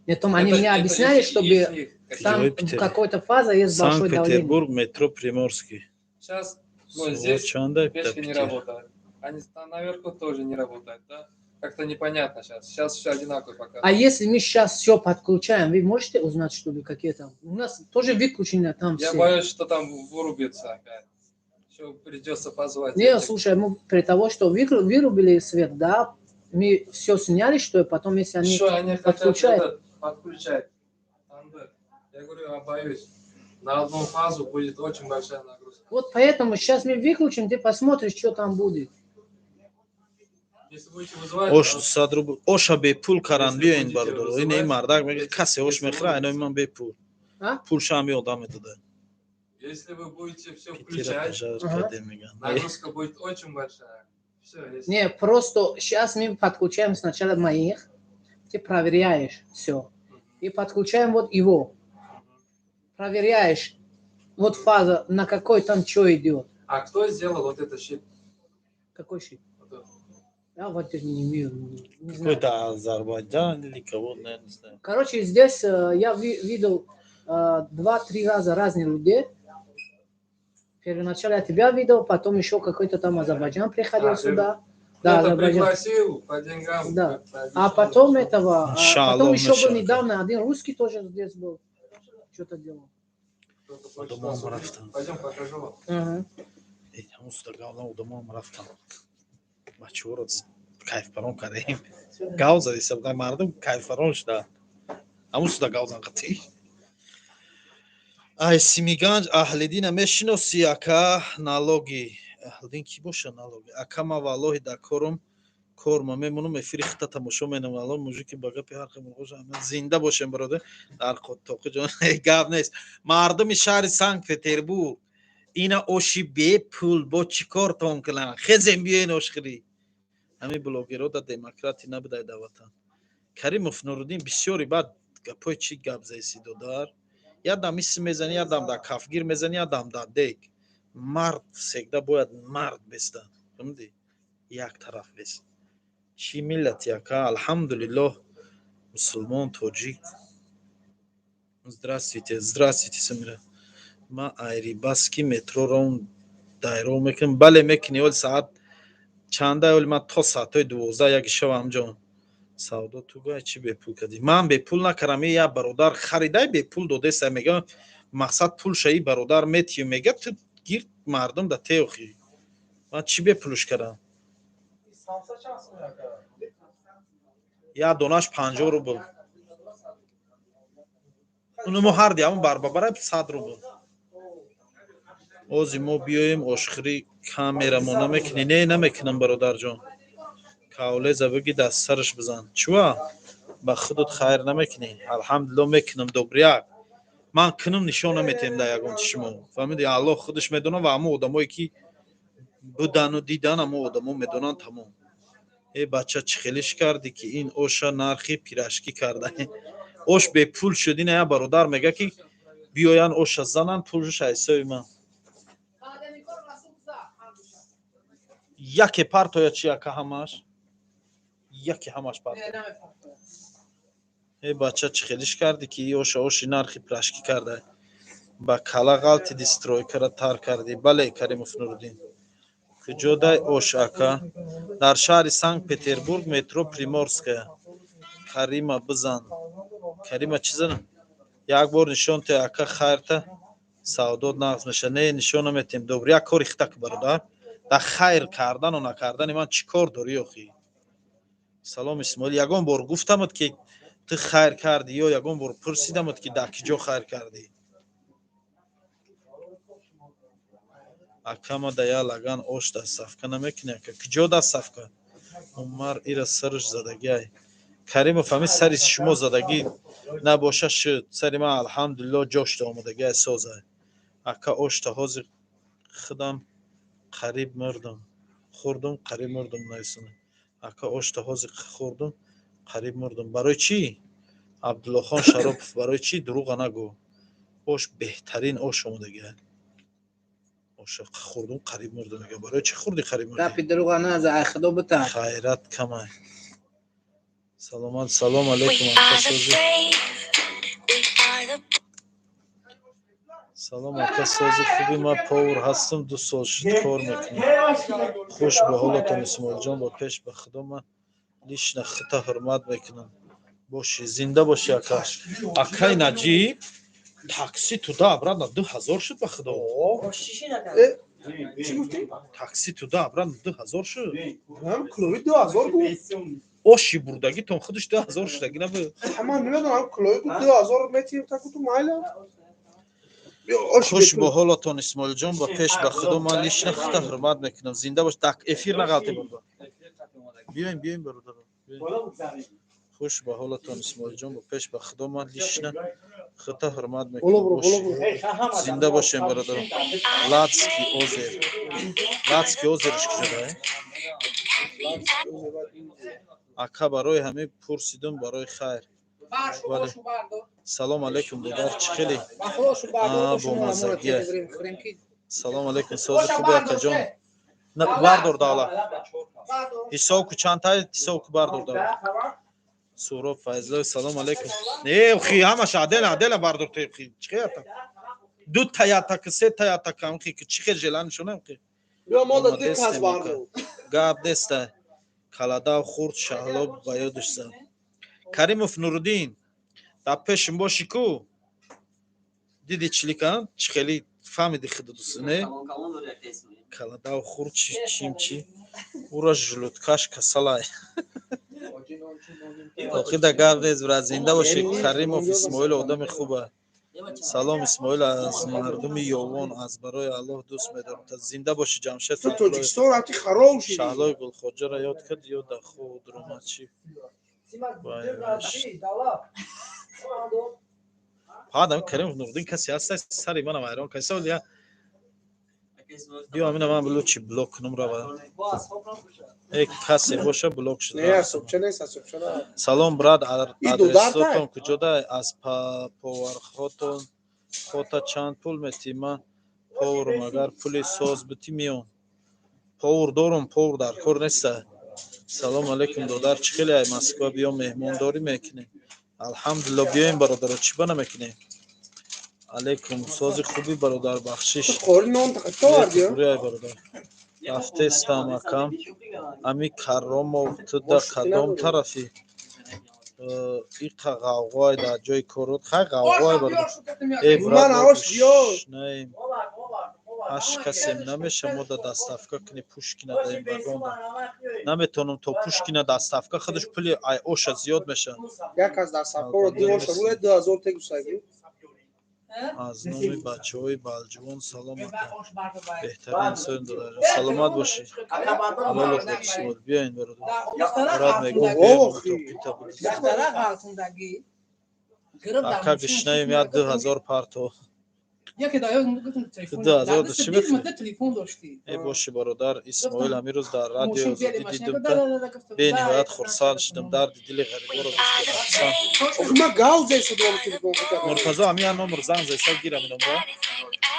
Нет, там они мне объясняли, чтобы там в какой-то фазе есть большое давление. Санкт-Петербург, метро Приморский. Сейчас, ну, здесь печка не работает. Они там наверху тоже не работают, да? Как-то непонятно сейчас. Сейчас все одинаково пока. А если мы сейчас все подключаем, вы можете узнать, чтобы какие там? У нас тоже выключено там Я все. Боюсь, что там вырубится опять. Еще придется позвать. Не, слушай, мы при того, что вырубили свет, да, мы все сняли, что потом, если они Еще они хотят подключают. Этот, подключать. Тандер. Я говорю, я боюсь. На одну фазу будет очень большая нагрузка. Вот поэтому сейчас мы выключим, ты посмотришь, что там будет. Если будете вызывать, Ош 200 рубл, оша бепул каран, биёин, бародаро. Ин ин мардак мега, касе ош мехӯра, ино ман бепул. А? Пулша ҳами одам медода. Если вы будете все Питера включать, пожар Ага. кардем, меган. Нагрузка будет очень большая. Все, если. Не, просто сейчас мы подключаем сначала моих, ты проверяешь все. И подключаем вот его. Проверяешь. Вот фаза, на какой там что идет. А кто сделал вот этот щит? Какой щит? Вот этот. Я вот не имею, не знаю. Какой-то Азербайджан или кого, наверное, не знаю. Короче, здесь я видел 2-3 раза разных людей. Первоначально я тебя видел, потом еще какой-то там Азербайджан приходил сюда. Да, Кто-то Азербайджан. пригласил по деньгам. Да. как-то А объяснил, потом что- этого, Иншаллах, потом еще был иншаллах. Недавно один русский тоже здесь был, что-то делал. Кто-то хочет Дома вас увидеть. рафтан. Пойдем, покажу вам. Ага. Ҳамун гавна одамоам рафтан, бачаҳоро кайфбарон кардем, гав задиста будан, мардум кайфбарон шуда, ҳамун суда гав зан қатӣ. Ай Симиганҷ Аҳлидина мешиноси, ака? Налоги Аҳлидин кӣ боша? Налоги ака, ма валлоҳи дар корум, корма мемонам, эфири хита тамошо менам. Алло, мужики, ба гапи ҳар мурғоша зинда бошем, бародар, дар тоқи ҷон гап нест. Мардуми шаҳри Санкт Петербург, ина оши бепул бо чӣ кор том кунанд? Хезем, биёен ошхӯрӣ. Ҳамин блогеро да демократӣ набудай дар ватан. Каримов Нуруддин, бисёри баъд гапҳои чӣ гап заиси, додар? Ядам исм мезанӣ, ядам дар кафгир мезанӣ, ядам дар дег. Мард всегда бояд мард беста, фаҳмидӣ? Як тараф бест. Чӣ миллати, ака? Алҳамдулиллоҳ, мусулмон, тоҷик. Здравствуйте, здравствуйте, Самира. Ма айрибаски метроро дайро мекунам. Бале, мекунӣ. Оли саат чанда? Оли ман то саатҳои 12 яки шава ҳамҷон савдо. Ту гай чӣ бепул кардӣ? Ман бепул накардам, я бародар харидай, бепул додеса. Мега, мақсад пулша и бародар метию, мега, ту гир, мардум да теохи. Ман чӣ бепулш кардам? Як донаш 50 рубл. Уну мо ҳарди ҳамон барбабара 100 рубл. Ози мо биёем ошхӯрӣ, камерамо намекунӣ? Не, намекунам, бародарҷон. Кавлеза биги, даст сараш бизан. Чува ба худут хайр намекунӣ? Алҳамдулилло, мекунам. Добряк, ман кунам, нишон наметиҳем дар ягон шумо, фаҳмиди? Аллоҳ худаш медонад ва ҳамон одамое ки будану дидан, ҳамон одамо медонанд, тамом. Э бача, чӣ хелиш кардӣ, ки ин оша нархи пирашкӣ карда? Ош бепул шуд. Ина я бародар мега, ки биёянд, оша зананд, пулш ҳисоби ман. Яке партоя чи, ака? Ҳамаш яке, ҳамаш партоя. Э бача, чӣ хелиш кардӣ, ки и оша оши нархи пирашкӣ карда? Ба кала ғалтиди, стройкара тар кардӣ. Бале, Каримов Нуруддин. Куҷодай ош, ака? Дар шаҳри Санкт Петербург, метро Приморская. Карима бизан. Карима чӣ занам? Як бор нишон те, ака, хайрта савдот нағз меша. Не, нишон наметем. Добр, як кори хитак, бародар. Дар хайр кардану накардани ман чӣ кор дорӣ охӣ? Салом, Исмоил. Ягон бор гуфтамад, ки ту хайр кардӣ, ё ягон бор пурсидамад, ки дар киҷо хайр кардӣ? Акама да я лаган ош доставка намекунӣ, ака? Куҷо доставка? Умар ира сараш задагиай. Каримов, ҳамин сари шумо задагӣ набоша, шуд. Сари ман, алҳамдулилло, ҷошта омадагиай, созай. Ака, ошта ҳозир худам қариб мурдум, хӯрдум, қариб мурдум. Нависона, ака, ошта ҳозир хӯрдум, қариб мурдум. Барои чӣ, Абдуллохон Шаропов, барои чӣ? Дурӯға нагӯ. Ош беҳтарин ош омадагиай. Оша хӯрдум, қариб мурдум, мега. Барои чӣ хӯрдӣ, қариб мурдӣ? Гапи дурӯға наза, ай худо битарс. Хайрат камай. Саломат. Салом алейкум, ака, созӣ? Салом, ака, сози, хуби? Ман повар ҳастам, 2 сол шуд кор мекунам. Хуш ба ҳолатон, Исмоилҷон, ба пеш. Ба худо, ман лично хита ҳурмат мекунам. Боши, зинда боши, ака. Акай Наҷиб, такси туда обратно 2000 шуд, ба худо. Такси туда обратно 2000 шуд. Ҳам килои 2000 буд. Оши бурдагитон худаш 2000 шудагӣ набуд? Ҳама намедонам, килои буд, 2000 метиҳем, та гуфтум майла. Хуш бо ҳолатон, Исмоилҷон, ба пеш. Ба худо, ман лично хита ҳурмат мекунам. Зинда бош. Так, эфир нағалтем. Биёем, биёем, бародар. Хуш ба ҳолатон, Исмоилҷон, ба пеш. Ба худо, ман лично хита ҳурмат мекунам. Зинда бошем, бародарам. Ладский озер, Ладский озерш куҷода? Ака, барои ҳамин пурсидум, барои хайр. Бале, салом алейкум, додар, чӣ хеле бомаззагия. Салом алейкум, сози хуби, акаҷон. Бардор, давлат, ҳисоб ку, чандта ҳисоб ку, бардор, давлат. Суроб Файзлоев, салом алейкум. Не, хи ҳамаш адела адела бардор, хи чӣ хе ду таятак, се таятак, хи чӣ хе желани шонам хи. Биё, мо да ду кас бардор. Гап неста, каладав хурд, Шаҳло ба ёдаш зад. Каримов Нуруддин, дар пешим бошӣ ку, диди чилика чӣ хели фаҳмиди худудус не? Каладав хурд, чим чи ура желудкаш касалай. Охида гап нест, брат, зинда бошӣ. Каримов Исмоил одами хуба. Салом, Исмоил, аз мардуми Ёвон, аз барои Аллоҳ дӯст медорам. Зинда бошӣ, Ҷамшед. Ту Тоҷикистон рафти, хароб шидӣ. Шаҳлои Гулхоҷаро ёд кард ё да худ ромад чи? Падам, Каримов Нурдин касе ҳаста, сари манам ҳайрон каса я. Биё, амина ман лучи блок кунам, рава. Э, касе боша, блок шуда. Не, асобча нест, асобча на. Салом, брат, И дудартай? адресотон куҷода? Аз повархотон хота чанд пул метӣ? Ман поварум, агар пули соз битӣ, меом. Повар дорум, повар дар кор неста. Салом алейкум, додар, чӣ хеле? Ай Москва биё, меҳмондорӣ мекунем. Алҳамдулилло, биёем, бародаро, чӣ ба намекунем? Алейкум, сози хуби, бародар, бахшиш. Ту қори нон товарди? Ай, бародар, рафтестам, акам. Ами Карромов, ту да кадом тарафӣ? Иқа ғавғой дар ҷои корот, хай, ғавғой, бародар. Э, брат, Ман ош биё. гушнаем, ҳашт касем, намеша мо да доставка кунӣ Пушкина даем вагонда? Наметонам, то Пушкина доставка худаш пули ай оша зиёд меша. Як аз доставкаро ду оша була 2000 тегусаги. Аз номи бачаҳои Балҷувон салом, ака, беҳтарин инсон, додарҷон, саломат бошӣ. Ҳалолу Исмоил, биёин, бародар. Брат, мегӯм, биёин, тоқита бидиз. Ака, гушнаем, як 2000 парто. 2000 чӣ мехӯрӣ? Э, боши, бародар Исмоил, ҳамин рӯз дар радиои Озодӣ дидум та, бениҳоят хурсанд шудам, дарди дили ғариборо гуфти, аҳсан. Ма гав зесудам телефон кардам. Муртазо, ҳамин як номер занг зеса, гирам иномро: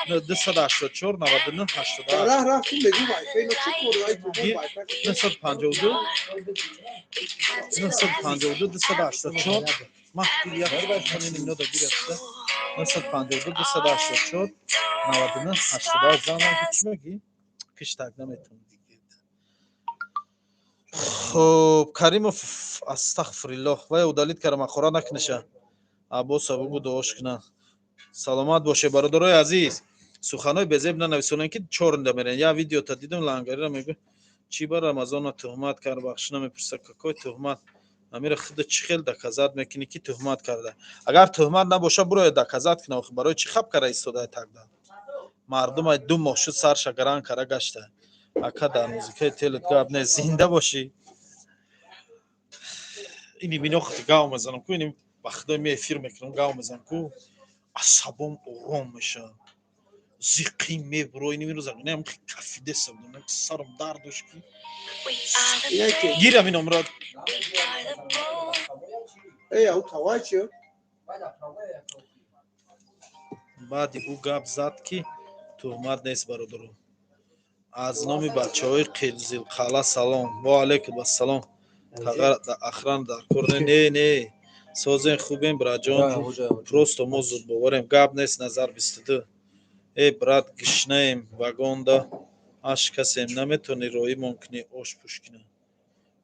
284 99 88. Раҳ рафтим, мегӯ вайфай но чӣ кор, ай телефон вайфай. 952 952 284. Ман як инода гирифта, 952 284 99 88. Занг ки чӣ мегӣ, киштак наметавонӣ. Хуб, Каримов, астағфириллоҳ, вай удалить кардам, ахора накуниша. Аббоса бугу, дуош куна. Саломат боше, бародарои азиз, суханҳои безеб нанависонем, ки чорнда мерен. Я видеота дидам, лангарира мегӯ, чӣ ба Рамазона туҳмат кард, бахш намепурса. Какой туҳмат? Амира худа чӣ хел доказать мекунӣ, ки туҳмат карда? Агар туҳмат набоша, буроя доказать куна. Охи барои чӣ хаб кара истода тагда? Мардум ай 2 моҳ шуд, сарша гаран кара гашта. Ака, дар музикаи телет гап не, зинда бошӣ. Ини мино хати гав мезанам ку, ини ба худои ми эфир мекунам, гав мезанам ку, асабом ором мешавад, зиқӣ мебуро. Ини мирӯза инам кафидеса будам, сарам дард дошт, ки Яке. Гирам ин номро. Эй, ау тавай чи? Баъди ӯ гап зад, ки туҳмат нест, бародаро. Аз номи бачаҳои Қизилқалъа салом. Ва алайкум ассалом. Охрана дар кор не, не, не, созен, хубем, братҷон, просто мо зудбоварем. Гап нест, Назар 22. Э, брат, гишнаем, вагонда аш касем, наметавонӣ роимон кунӣ ош Пушкина?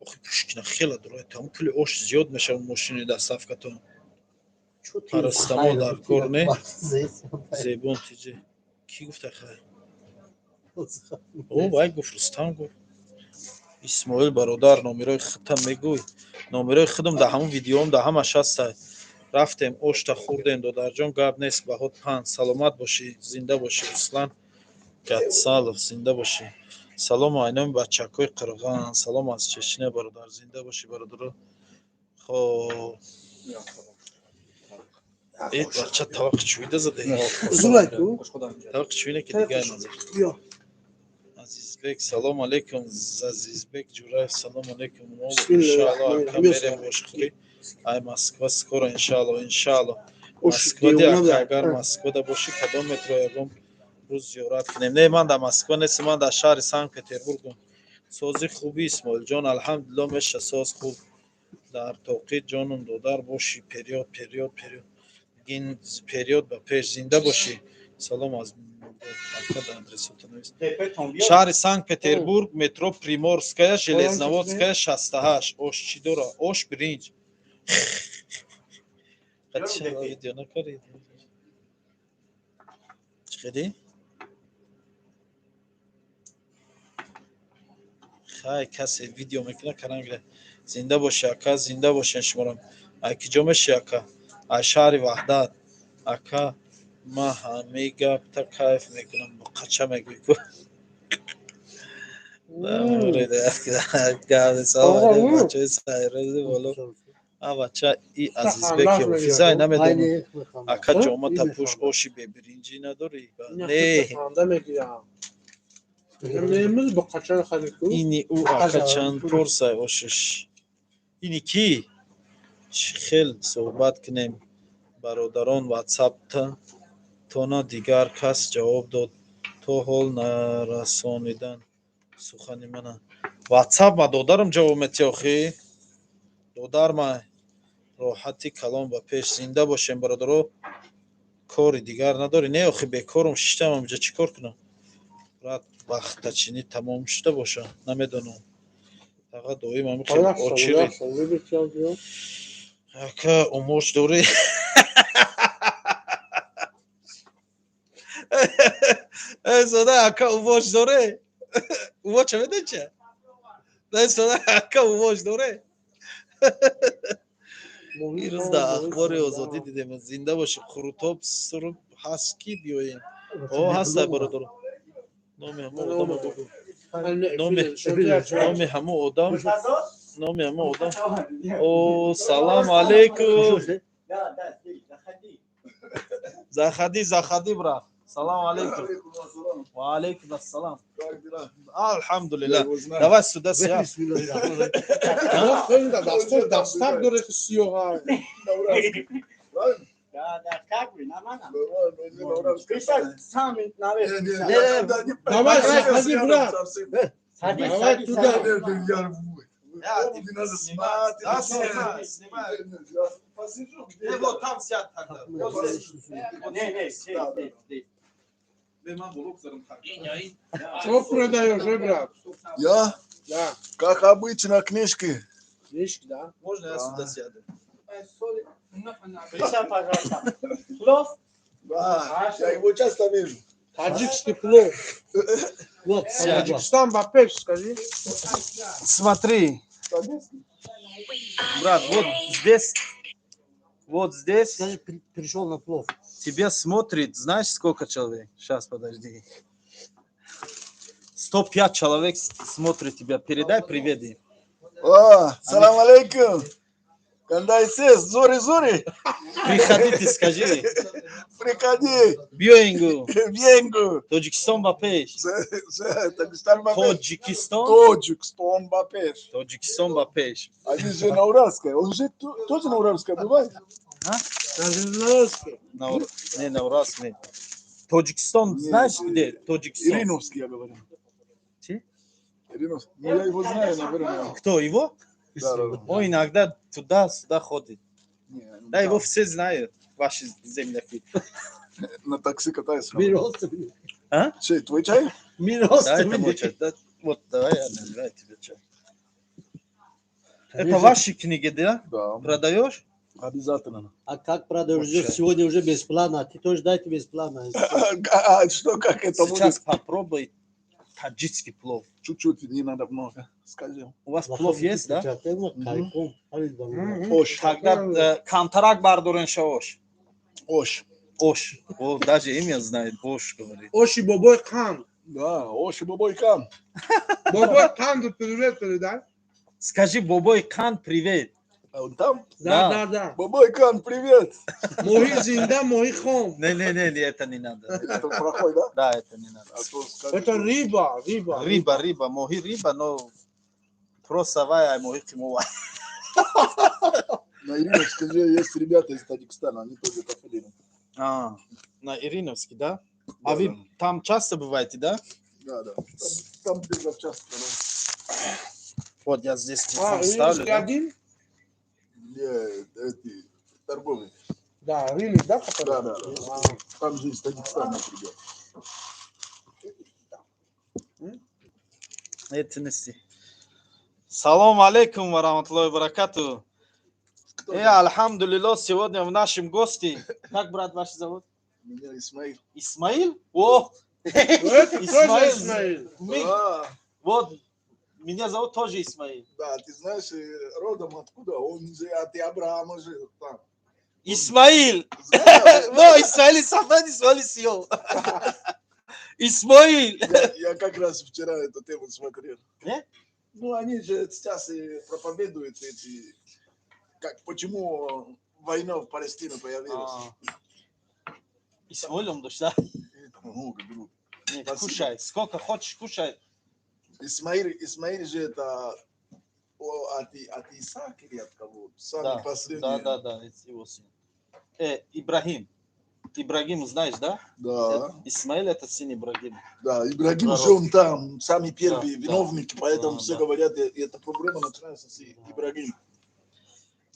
Охи, Пушкина хеле дорад, там пули ош зиёд мешавад, мошини доставкатон. Парастамол дар кор не. Зебон тиҷи кӣ гуфта? Хай, о, вай гуфт, Рустам гуфт. Исмоил бародар, номерои худта мегӯй? Номерои худам дар ҳамон видеом, дар ҳамаш ҳаста. Рафтем, ошта хӯрдем, додарҷон, гап нест, баҳот панҷ. Саломат бошӣ, зинда бошӣ. Руслан Гатсалов, зинда бошӣ. Салому айноми бачакҳои қирған, салом аз Чечня, бародар, зинда бошӣ, бародаро. Хоб, э, бача, таваққи чӯида заде. Зулай ку? Таваққи чӯине ки дигар назад. Биё. Азизбек, салом алейкум. Азизбек Ҷураев, салом алейкум. Иншаалло, ака, мерем ошхӯрӣ ай Москва скоро, иншаалло, иншаалло. Москвади, ака, агар Москвада бошӣ, кадом метро, ягон рӯз зиёрат кунем. Не, ман дар Москва нестам, ман дар шаҳри Санкт Петербургам. Сози хуби, Исмоилҷон? Алҳамдулилло, меша, соз, хуб. Дар тоқи ҷонум додар бошӣ. Вперёд, вперёд, вперёд, гин, вперёд, ба пеш, зинда бошӣ. Салом аз шаҳри Санкт Петербург, метро Приморская, Железноводская, 68. Ош чӣ дора? Ош, биринҷ. Видео накард, чӣ хелӣ? Хай, касе видео мекунад, карангра. Зинда бошӣ, ака, зинда бошен шуморам. Ай киҷо мешӣ, ака? Ай шаҳри Ваҳдат, ака. Ма ҳамаи гапта кайф мекунам, қача мегӯй ку. Бача и Азизбеки ҳофизай, намедонам, ака. Ҷомата пӯш, оши бебиринҷӣ надорӣ? Не, ини ӯ, ака, чанд порсай ошиш? Ини кӣ? Чӣ хел суҳбат кунем, бародарон? Ватсапта тона дигар кас ҷавоб дод, то ҳол нарасонидан сухани мана. Ватсап ма додарам ҷавоб метиҳ, охи додарма. Роҳати калон, ба пеш, зинда бошем, бародаро. Кори дигар надорӣ? Не, охи, бекорум, шиштам амҷа, чӣ кор кунам, брат? Бахтачинӣ тамом шуда боша, намедонам. Фақат доим ами очири. Ака, умош дорӣ? Сода, ака, умош доре? Умоча медонӣ чия? Сода, ака, умош доре? Ирӯз дар Ахбори Озодӣ дидем. Зинда бошӣ. Қурутоб сурб ҳаст, ки биёем? О, ҳаста, бародаро. Номи ҳамо одама бугӯ, номи ҳамо одам, номи ҳамо одам. О, салам алейкум. Заходи, заходи, брат. Салам алейкум. Ва алейкум ассалам. Алҳамдулиллах. Давай сюда сядь. Дастак дорад сиёҳ. Да, да, как вы, нормально? Сам наверх. Давай, заходи, брат. Садись, Давай садись, туда. садись. Да, снимай, снимай. Вот там сядь тогда. Вот здесь. Не, не, здесь, здесь, здесь. Что продаешь, брат? Я? Да. Как обычно, книжки. Книжки, да? Можно я сюда сяду? Присядь, пожалуйста. Плов? Да, я его часто вижу. Таджикский плов. Вот. Таджикистан ба пеш, скажи. Смотри, брат, вот здесь, вот здесь. Скажи, пришел на плов. Тебя смотрит, знаешь, сколько человек? Сейчас, подожди. 105 человек смотрит тебя. Передай привет им. О, салам алейкум. Кандайсес, зори зори. Приходите, скажи. Приходи. Биёингу. Биёингу. Тоҷикистон ба пеш. Таджикистан ба пеш. Тоҷикистон. Тоҷикистон ба пеш. Тоҷикистон ба пеш. Они же на Уральской. Он же тоже на Уральской бывает? А? На Уральской. Не, на Уральской. Тоҷикистон, знаешь где? Тоҷикистон. Ириновский, я говорю. Чи? Ириновский. Ну, я его знаю, наверное. Кто, его? Да, да, да. Он иногда туда-сюда ходит. Не, да, его все знают, ваши земляки. На такси катается. Ми родственник. А? Чей, твой чай? Ми Да, это мой родственник. чай. Да, вот, давай я наливаю тебе чай. Это ваши книги, да? Да. Продаешь? Обязательно. А как продаешь? Вообще. Сегодня уже бесплатно. Ты тоже дайте бесплатно. А что, как это Сейчас будет? попробуй таджикский плов. Чуть-чуть, не надо много. Скажи. У вас плов есть, да? Ош. Тогда контракт бардорен шаош. Ош. Ош. О, даже имя знает. Ош говорит. Оши бобой қан. Да, Ош и бобой кан. Бобой қан привет передай. Скажи, бобой кан привет. А он там? Да, да, да. Бабайкан, привет! Моҳи зинда, моҳи хом. Не, не, не, не, это не надо. Это плохой, да? Да, это не надо. А то скажешь, Это рыба, рыба. Рыба, рыба, моҳи рыба, но просто вай, моҳи қимова. На Ириновской же есть ребята из Таджикистана, они тоже кафе делают. А, на Ириновский, да? А Да, вы да. там часто бываете, да? Да. Там где запчасти, да. Вот я здесь А, телефон ставлю, Рынок да? один? Где эти торговые. Да, рынок, да, который? Да. А. Там же из Таджикистана ребята. Это неси. Салом алейкум ва рахматуллохи ва баракату. Кто там? Альхамдулиллах, сегодня в нашем гости. Как брат ваш зовут? Меня Исмаил. Исмаил? О, Это тоже Исмаил. Исмаил. А, Вот, меня зовут тоже Исмаил. да, ты знаешь, родом откуда? Он же от Авраама жил там. Исмаил! Знаешь, Во, Исмаил Сафад, Исмаил Сио. Исмаил! я как раз вчера эту тему смотрел. Не? Ну, они же сейчас и проповедуют эти, как, почему война в Палестине появилась. А. Исмаилом дошла. Это много, друг. Нет, Спасибо. кушай, сколько хочешь, кушай. Исмаил же это от Исаака или от кого? Самый Да, последний. Да, это его сын. Ибрагим. Ибрагим знаешь, да? Да, Исмаил это сын Ибрагима. да. Ибрагим Пророк. же он там, самый первый Да, виновник, поэтому Да, все да. говорят, эта проблема начинается с Ибрагима.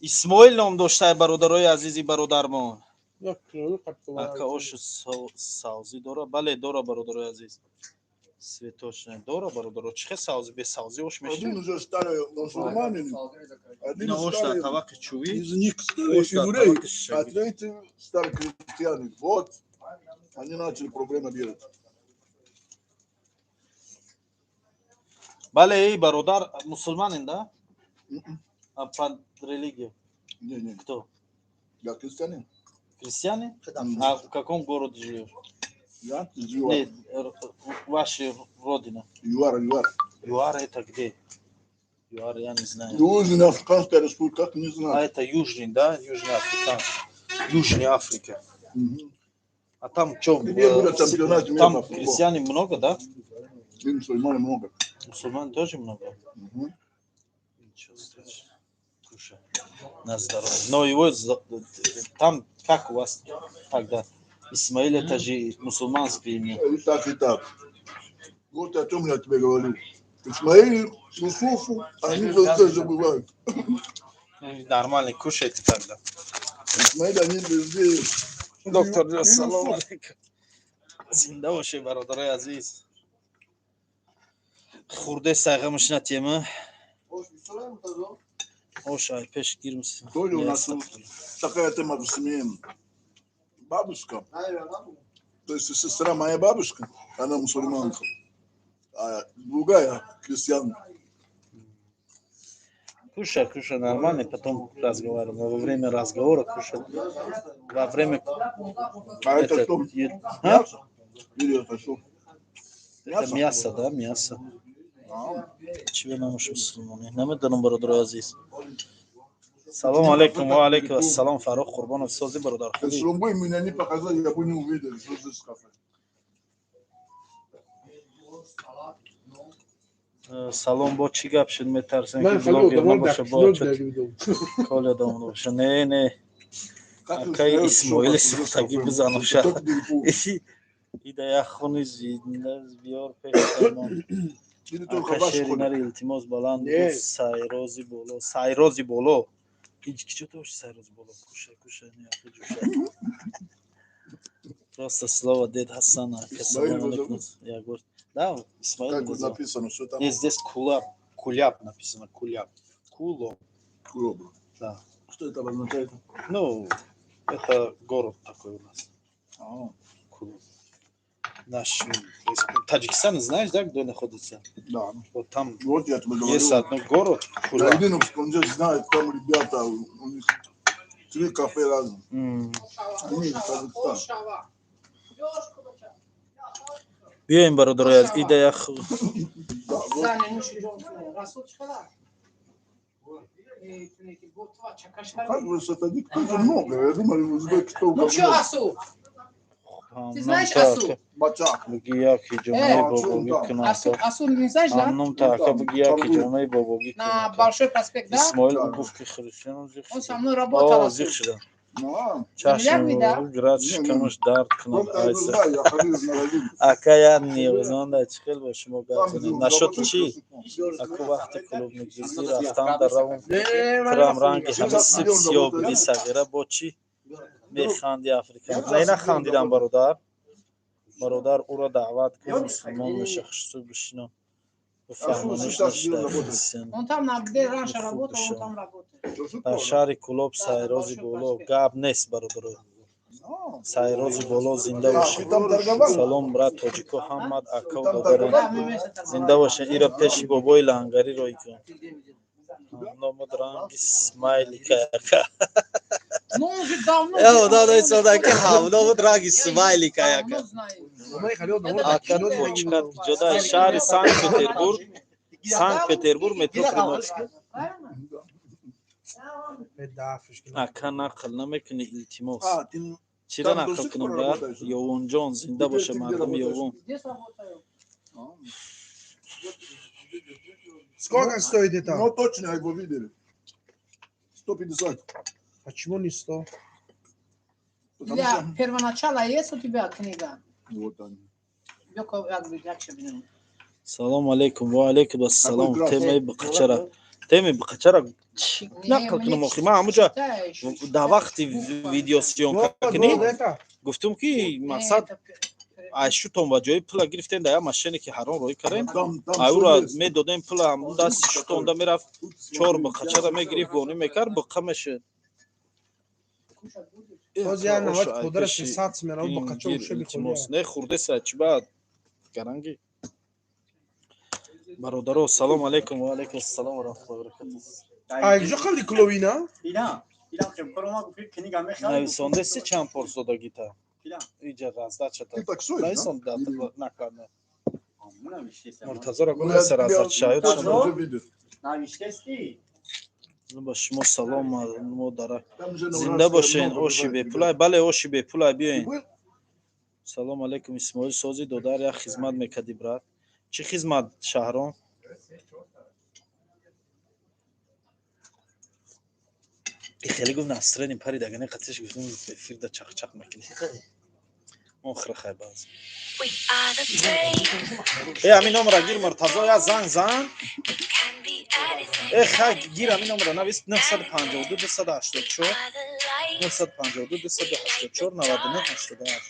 Исмоил ном доштай, бародарои азизи бародармон. Як кило қаттова. Ака, ошу савзӣ дора? Бале, дора, бародарои азиз. Цветочная дора, бародаро. Чӣ хел савзӣ? Бе савзӣ ош Один мешавад? уже стали мусульманин, один Ина ош дар стали тавақи чӯӣ. из них стали Ош дар евреи, тавақи а шишагӣ. третий стали христиане. Вот, они начали проблемы делать. Бале, эй, бародар, мусулманин, да? Мгм. А по религии Не, кто? я христианин. Христиане? Мгм. А в каком городе живешь? Я из ЮАР. Нет, ваша родина. ЮАР, ЮАР. ЮАР это где? ЮАР я не знаю. Южная Африканская республика, как не А знаю. это Южный, да? Южный Африканский. Южная Африка. Мгм. А там что? Где будет чемпионат мира Там по футболу? крестьяне много, да? И мусульман много. Мусульман тоже много. Мгм. Ничего страшного. Кушай. На здоровье. Но его там, как у вас тогда? Исмаил это же мусульманское имя. И так, и так. Вот о чем я тебе говорю. Исмаил, Юсуфу, они везде забывают. Ну, нормально, кушайте тогда. Исмаил, они везде. Доктор, И салом Юсуф. алейкум. Зинда бошед, бародарои азиз. Хурде сайғамаш натема. Ош ай пеш гирмс. Тоже у нас такая тема в семье. Бабушка, то есть сестра моя бабушка, она мусульманка, а другая христианка. Кушай, кушай нормально, потом разговариваем. Во время разговора кушай. Во время А это что? А? Мясо? Или это что? Это мясо, да, мясо. А, Чӣ бенамуш мусулмонӣ? Намедонам, бародарои азиз. Салом алейкум, ва алейкум ассалом, Фаррух Қурбонов, сози, бародар. Хубӣ? Если бы меня не показали, я бы не увидел, что здесь кафе. Салом, бо чӣ гап шуд, метарсем ки Ман хеле блогер одамон набоша, дар бо кило чот дидам. коли одам боша. Не, не. Как вы Акай узнаете, Исмоили что у вас здесь сухтагӣ кафе? бизануша. Как далеко? Ида як хуни зинда биёр пешамон. Или только Ака ваш шери ходит? нари, илтимос, баланд Не. буд, сайрози боло, сайрози боло. Ҳеҷ ки чо боши сайрози боло? Кушай, кушай, не ахи ҷушай. Просто слово дед Хасан, ака, Исмаил салом его алейкум. Я говорю, да, Исмаил Как меня вот зовут. написано, что там? Нет, здесь Кулаб, Куляб написано, Куляб. Куло, Кулоб. да. Что это обозначает? Ну, это город такой у нас. А, Кулоб. Наш Таджикистан, знаешь, да, где находится? да. Вот там Вот я тебе говорю. есть одно город, На Куляб. Единовском здесь знают, там ребята, у них три кафе разных. Они из Казахстана. Биёем, бародарои аз ида як Да, вот. Саня, нӯши ҷон кунед. Расул чӣ хабар? Оказывается, таджик тоже много. Я думаю, узбек только Ну что, Асу? Ты знаешь Асу? Бачак. Буги як ҳиҷомаи бобогӣ кунам. Асу, Асу не знаешь, да? Ҳамном така буги як ҳиҷомаи бобогӣ На кунам. Большой проспект, да? Исмоил гуфт ки христиан зиқ Он со мной работал, О, Асу. зиқ шудам. А, Чашм Земляк да? град шикамаш дард кунад. вот я не Айса. знаю, я ходил в магазин. Ака я ниёзманда чӣ хел бо шумо гап Там занем? где Нашоти работаешь, чӣ? Аку вақти клубник дуздӣ рафтам дар равон турам ранги ҳами сиб сиёҳ буди сағира бо чӣ механди африкан? Не, нахандидам, бародар. Бародар, ӯро даъват кун, мусулмон меша, хушсӯ бишино бифаҳмониш нашуда христиан. Он там, на, где раньше Фу, работал, он душа. там работает. Дар шаҳри Кулоб сайрози боло гап нест, бародаро. Сайрози боло зинда бошед. Салом, брат, тоҷико ҳамад акав додарем. Да, мы вместе там. Зинда бошед. Ира пеши бобои лангарӣ рой кун. Номуд ранги смайлика яка. Ну, он же давно. Ки ҳавномуд ранги смайлика Я яка. давно знаю. Ака точкат ҷода шаҳри Санкт Петербург, Санкт Петербург, метро Приморский. Правильно? Ака, нақл намекунӣ, илтимос. А, ты Чира Там нақл до сих кунам, пор брат? работаешь? Ёвонҷон, зинда боша Ты где мардуми работаешь? Ёвон. Здесь работаю. Сколько стоит это? Ну, точно, я его видели. 150. Почему не 100? Потому Для что... первоначала есть у тебя книга? Вот они. Бёко, Салом алейкум, ва алейкум ассалом. Какой граф? Темаи биқачара, темаи биқачара чӣ нақл кунам охи? Ман ҳамуҷа дар вақти видеосъёмка Вот, кунӣ вот это. гуфтум, ки мақсад айшутон ба ҷои пула гирифтем, дар як машине ки ҳаром роӣ кардем. Там, там Аюра всё есть. медодем пула, ҳамун дасти шутонда мерафт, чор биқачара мегирифт, гонӣ мекард, биқа мешуд. Боз я навад подарок 600 мера, бақача уше Илтимос бихӯрӣ. Не хурдеса чӣ баъд гаранги. Бародаро, салом алейкум, ва алейкум ассалом ва раҳматуллоҳи ва баракатуҳ. А ҷо қалди кловина? Ина, ина ки барома гуфт книга мехарам. Нависондеси чанд пор содагита? Кида? Иҷа раздачата. Ты таксуешь, да? Нависон Или- накладно. Навиштест. Муртазоро Ну, я гуфт тебя раздача точно уже видел. Навиштести? Ба шумо салом, модара. Там же на Зинда Уральской бошен, много оши бывает бепулай, бале, оши бепулай, ребят. биёен. Ты был? Салом алейкум, Исмоил сози додар, як хизмат мекади, брат. Чӣ хизмат, Шаҳром? И хеле гуфт настроени пари дагане қатиш, гуфтум эфирда чақчақ мекунӣ. Охира хай баз. Э, ҳамин номера гир, Муртазо, я занг зан. Э, хай гир, ҳамин номера навис: 952 284 952 284 99 88.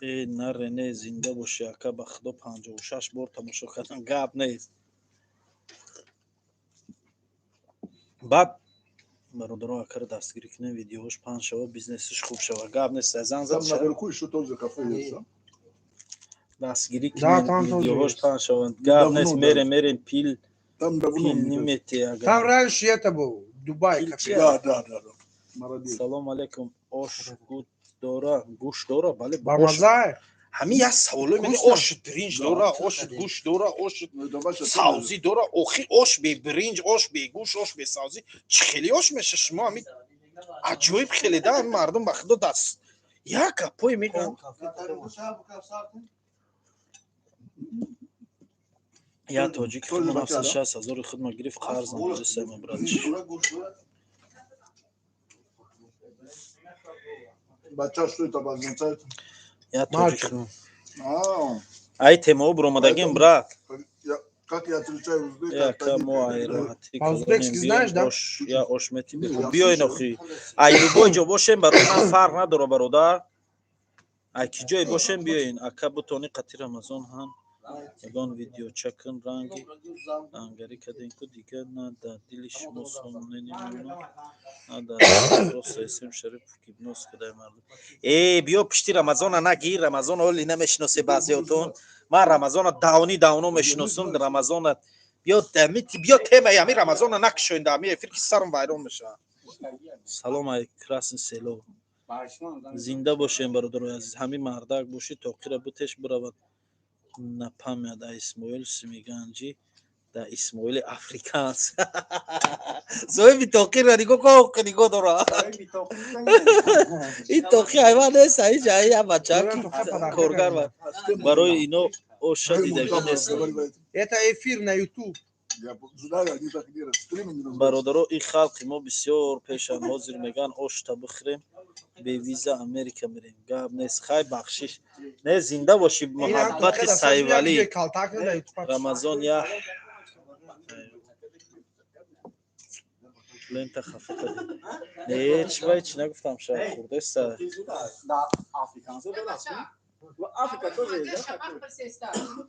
Э, наре не, зинда боши, ака, ба худо, 56 бор тамошо кардам, гап нест. Баъд бародаро, акаро дастгирӣ кунем, видеош паҳн шава, бизнесиш хуб шава, гап нест, занг Там зад. наверху еще тоже кафе есть, да? Дастгирӣ Да, кунем, там тоже видеоҳош есть. паҳн шаванд, гап Давно, нест. да. Мерем, мерем, пил Там давно. пил мне кажется. нимете Там агар. раньше это был Дубай Пил кафе. чи? Да. Молодец. Салом алейкум, ош гуд дора, гӯшт дора, бале, ош. Бамазай. Ҳамин як саволо меди: Вкусно. ош биринҷ дора, ош гӯшт дора, ош Ну, это ваша савзӣ дора. Охи, ош бе биринҷ, ош бе гӯшт, ош бе савзӣ чӣ хеле ош меша? Шумо ҳамин аҷоиб хеле да, ҳамин мардум ба худо даст як гапое мегӯянд. Я тоҷик Тоже худмон бача, да? 760 ҳазори худма гирифт, қарз надодисема, брат. Бача, что это обозначает? Я тоҷик худмон. А, Ай темао буромадагим, брат. Как я отличаю узбека от Яка таджика? мо ай роҳатӣ А узбекский знаешь, да? Ош я ош мети. Я Биёен слышал. охи, ай любой ҷо бошем, барои ман фарқ надора, бародар, ай ки ҷое бошем, биёен. Ака, бутони қати Рамазон ҳам ягон видеоча кун, ранги лангарӣ кардем ку дига на дар дили шумо сомоне немонад, на дар просто СМ Шарипов гипноз кадай мардум. Э, биё пишти Рамазона нагир, Рамазон оли намешиносе баъзеотон. Ман Рамазона давни давно мешиносум. Рамазона биё дамити, биё темаи ҳами Рамазона накушоин дар ҳами эфир, ки сарам вайрон мешавад. Салом ай Красный село. Зинда бошем, бародарои азиз. Ҳамин мардак бошӣ, тоқира бутеш биравад, напамяд. А Исмоил Симиганҷӣ Да, Исмоили африканс. Соҳиби тоқиро нигоҳ кун, нигоҳ дора. Ин тоқи ҳайвон нест, ҳеҷ я бача коргар барои ино оша дидагӣ нест. Это эфир на YouTube. Я знаю, они так делают. Стриминг называется. Бародаро, ин халқи мо бисёр пешан. Ҳозир мегӯянд, ошта бихӯрем, бевиза Америка мерем. Гап нест, хай, бахшиш не, зинда бошӣ, муҳаббати Сайвалӣ. Калтак на YouTube. Рамазон я лента хафа кардем. Не, чи вай, чи нагуфтам, ша хурдеста. Да, африканцо дорад. Африка тоже есть, да, такой?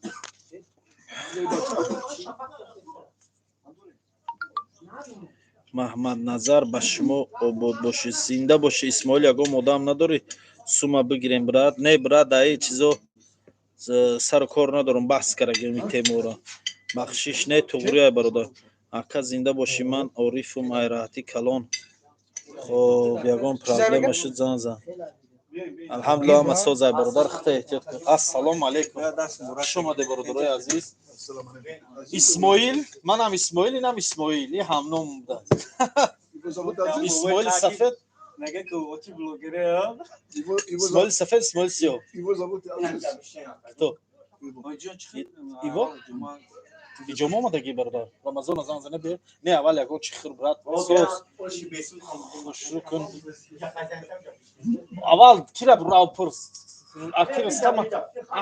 Маҳмадназар, ба шумо обод бошӣ, зинда бошӣ. Исмоил, ягон одам надорӣ, сума бигирем, брат? Не, брат, даи чизо сару кор надорам, баҳс карагем ин теморо. Бахшиш не, туғрия, бародар. Ака, зинда бошӣ, ман Орифум, айраҳати калон. Хоб, ягон проблема шуд, зан зан. Алҳамдулилла, ҳама созай, бародар, худта эҳтиёт кун. Ассалому алайкум, хуш омаде, бародарои азиз. Ассалому алайкум. Исмоил, манам Исмоил, инам Исмоил, и ҳамном буда. Его зовут Азиз? Исмоили сафед. Мега ки оти блогере, а? Его Исмоили сафед, Исмоили сиёҳ. Его зовут Азиз. Кто? Его. Иво? Иҷома омадагӣ, бародар. Рамазона зан зана биё. Не, аввал ягон чи хӯр, брат. Соз. Хушрӯ кун. Аввал кира рав пурс. Аки Рустама.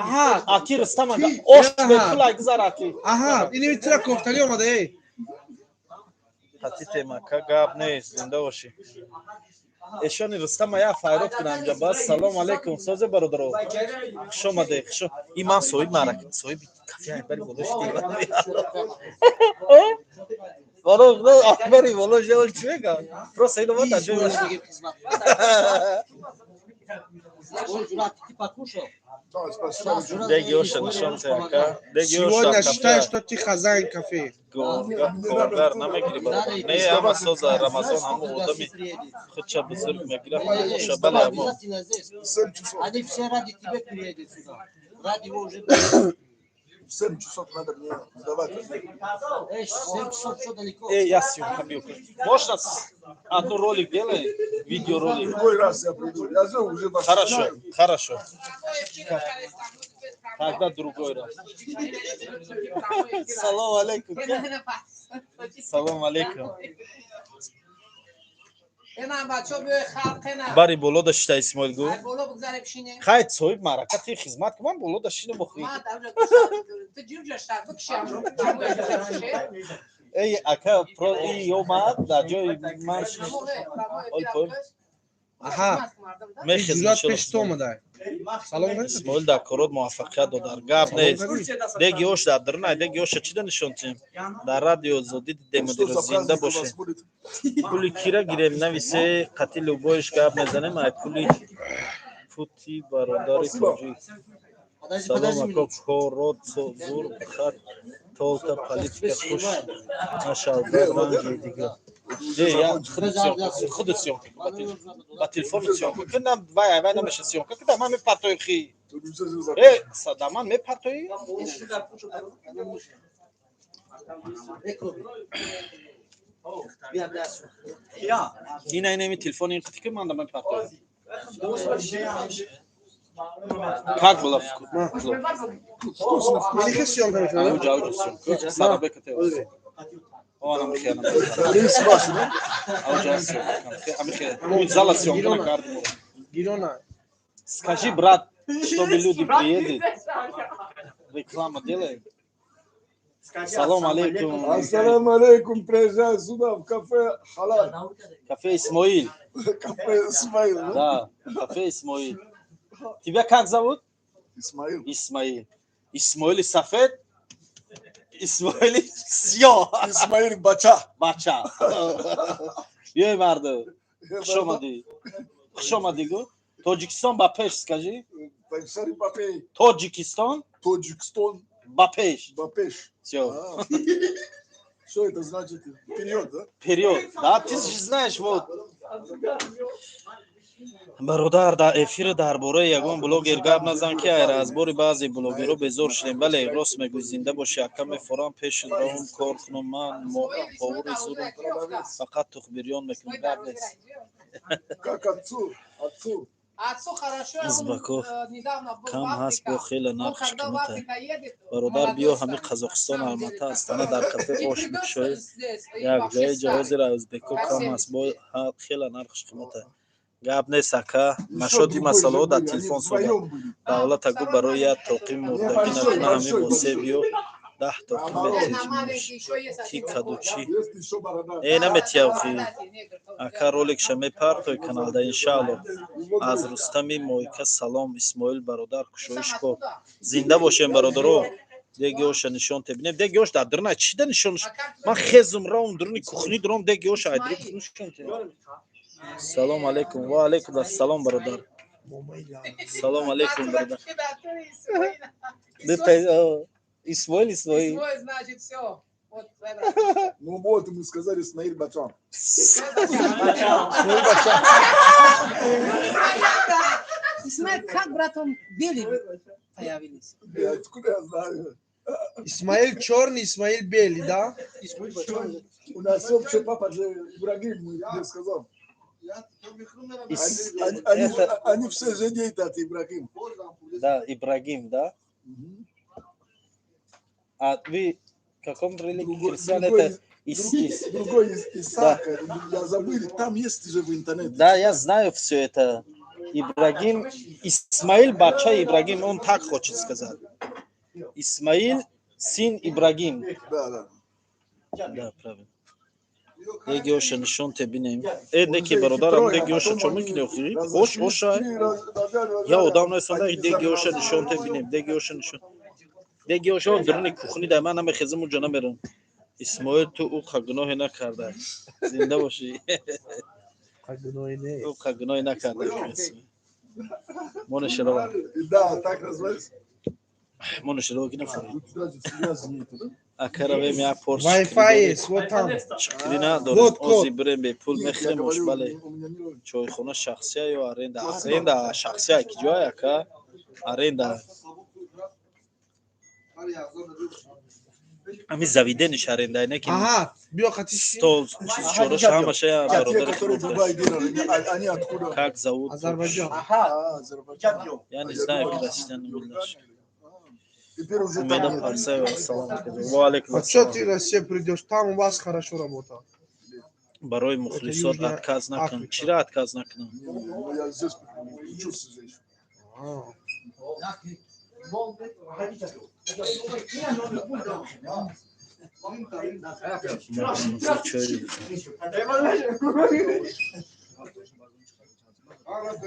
Аҳа. Аки Рустама. Ки? Ош Аҳа. бепул гузар, аки. Аҳа, ини тира кофтали омада, эй. Хати темака, гап нест, зинда бошӣ. Эшони Рустама я файрод кунам инҷа. Бас, салом алейкум, созе, бародаро. Хуш омаде, хуш. И ман соҳиб марака, соҳиби кафе Акбари боло шудӣ. Боло, Акбари боло шудӣ, чӣ мегӯям? Просто ино ман дар ҷои Ты покушал? Да, спасибо. Деги оша нишон те, ака. Деги оша. Сегодня считай, что ты хозяин кафе. Коргар намегири, бародар. Не, ҳама соза, Рамазон ҳаму одами худша бузург мегира, оша, бале, ҳамо. Обязательно здесь. 7 часов. Они все ради тебя приедут сюда. Ради его уже. В 7 часов надо мне сдавать. Эй, 7 часов что далеко? Эй, я съемка бил. Можно одну ролик делай, видеоролик? Другой раз я приду. Я же уже вас Хорошо, знаю. хорошо. Тогда другой раз. Салом алейкум. Салом алейкум. Бари боло дошта, Исмоил гу. Хай, соҳиб маърака, ти хизмат кун, ман боло дошинам бохӯ. Эй, ака, про и омад дар ҷои ман шиш. Ол пой. Аҳа, Мехез. ҷуръат пеш ту омада. Салом алейкум. Исмоил, дар корот муваффақият додар. Гап нест. Деги ош дар дарунай, деги оша чида нишон тим? Дар радио Зодӣ дидем. Что мудиро за зинда праздник у боше. вас будет? Пули кира гирем, нависе, қати любоиш гап мезанем, ай пули пути, бародари тоҷик. Подожди, Салом, подожди ако, минуту. корот зур хат, толта политика хуш нашав, ранги дига. Не, я худ съёмка кун, ба телефон съёмка кунам, вай вай намеша съёмка кунам, ман мепартои хи. Тут уже за- Э, сада ман мепартои. Рекорд. Бия, бия, сюда. Ина инами телефон ин қити ки ман да мепартои. Как было вкусно? Мени хе съемка мекунам? Ауҷа, ауҷа съёмка. Сарабека те. Оана михелам. Рис ваш, да? Ауҷа съёмка. Амихе. Зала съёмка накардем. Гирона. Скажи, брат, чтобы люди приедут. Реклама делай. Салом алейкум. Ассаламу алейкум, приезжай сюда, в кафе Халал. Кафе Исмоил. Кафе Исмаил, да? Да, кафе Исмоил. Тебя как зовут? Исмаил. Исмаил. Исмоили Сафед? Исмоили Сиё. Исмаил Бача. Бача. Биёй, мардо. Хуш омадӣ. Хуш омадӣ гу. Тоҷикистон ба пеш, скажи. Панҷсари Бапе. Тоҷикистон Тоҷикистон ба пеш. ба пеш. Всё. А. Что это значит? Вперед, да? Вперед. Да, ты же знаешь, вот. Бародар, дар эфир дар бораи ягон блогер гап назан, ки айразбори баъзе блогерҳо безор шудем. Бале, рост мегӯй, зинда бошӣ, ака. Мефорам пеши роҳум кор кунам. Ман повари зурум, фақат тухбирён мекунам, гап нест. Как отцу, отцу. Узбаков кам ҳаст, бо хеле нархш қимата. Бародар, биё ҳами Қазоқистон, Алмата, Астана, дар кафе ош бикушоӣ якҷоя. Ҷоҳозира узбеко кам ҳаст, бо хеле нархш қимата. Гап нест, ака. Нашоди масъалаҳо дар телефон суҳбат. Давлата гӯ, барои як тоқи мурдагӣ накуна. Ҳами босе биё, 10 тоқи метиҷмош ки каду чӣ э наметиявхи. Ака, роликша мепартой каналда, иншаалло. Аз Рустами Мойка салом, Исмоил бародар, кушоиш кор. Зинда бошем, бародаро. Деги оша нишон тебинем. Деги ош дар дурна чида нишон? Ман хезум, равм дуруни кухни, дуром деги оша айдри нишон. Салом алейкум. Ва алейкум ассалом, бародар. Салом алейкум, бародар. Исмоил, Исмоил. Исмоил, значит, все. Вот Ну вот, мы сказали Исмаил Бачан. Исмаил Бачан. Исмаил, как, братом, белый появились? Я откуда я знаю? Исмаил черный, Исмаил белый, да? У нас общий папа же Ибрагим, мне сказал. Они, Это они все же дети от Ибрагим. Да, Ибрагим, да? А вы в каком религии? Другой, Христиан другой, это другой, другой из Исаака, я забыл, там есть же в интернете. Да, я знаю все это. Ибрагим, Исмаил Бача Ибрагим, он так хочет сказать. Исмаил, сын Ибрагим. Да. Да, правильно. Деги оша нишон те бинем. Э, неки, бародарам, деги оша чо мекунӣ охири? Ош, оша. Я одам нестам, деги оша нишон те бинем. Деги оша нишон. Деги оша дуруни кухни дай, ман намехезам, уҷо намерам. Исмоил, ту ӯ гуноҳе накарда. Зинда бошӣ. Ӯ гуноҳе накарда. Монешерова. Да, так называется. Монешерова ки нафарид. У тебя же связи нету, да? Акаравем як порс. Wi-Fi есть, вот там. Чиқирӣ надорем. Вот код. Ози бирем, бепул Нет, я мехӯрем ош. говорю, Бале. у меня не Чойхона шахсия ё аренда? Аренда, шахсия ки ҷой, ака? Аренда. Ами заведениш аренда, не ки Ага, биё қатиши. стол, чиз чораш ҳамаша я А те, бародари которые в худат. Дубае делали, они откуда? Как зовут? Азербайджан. А, Азербайджан. Я не А я знаю, думал, христиан миллаш. Теперь уже там Умеда нет. Парсаева, ассалому алейкум. Ва алейкум А что ассалом. ты в Россию придешь? Там у вас хорошо работа. Барои мухлисот Южная отказ накун. Африка. Чира отказ накунам? Не, ну я здесь учился здесь. А. Чой.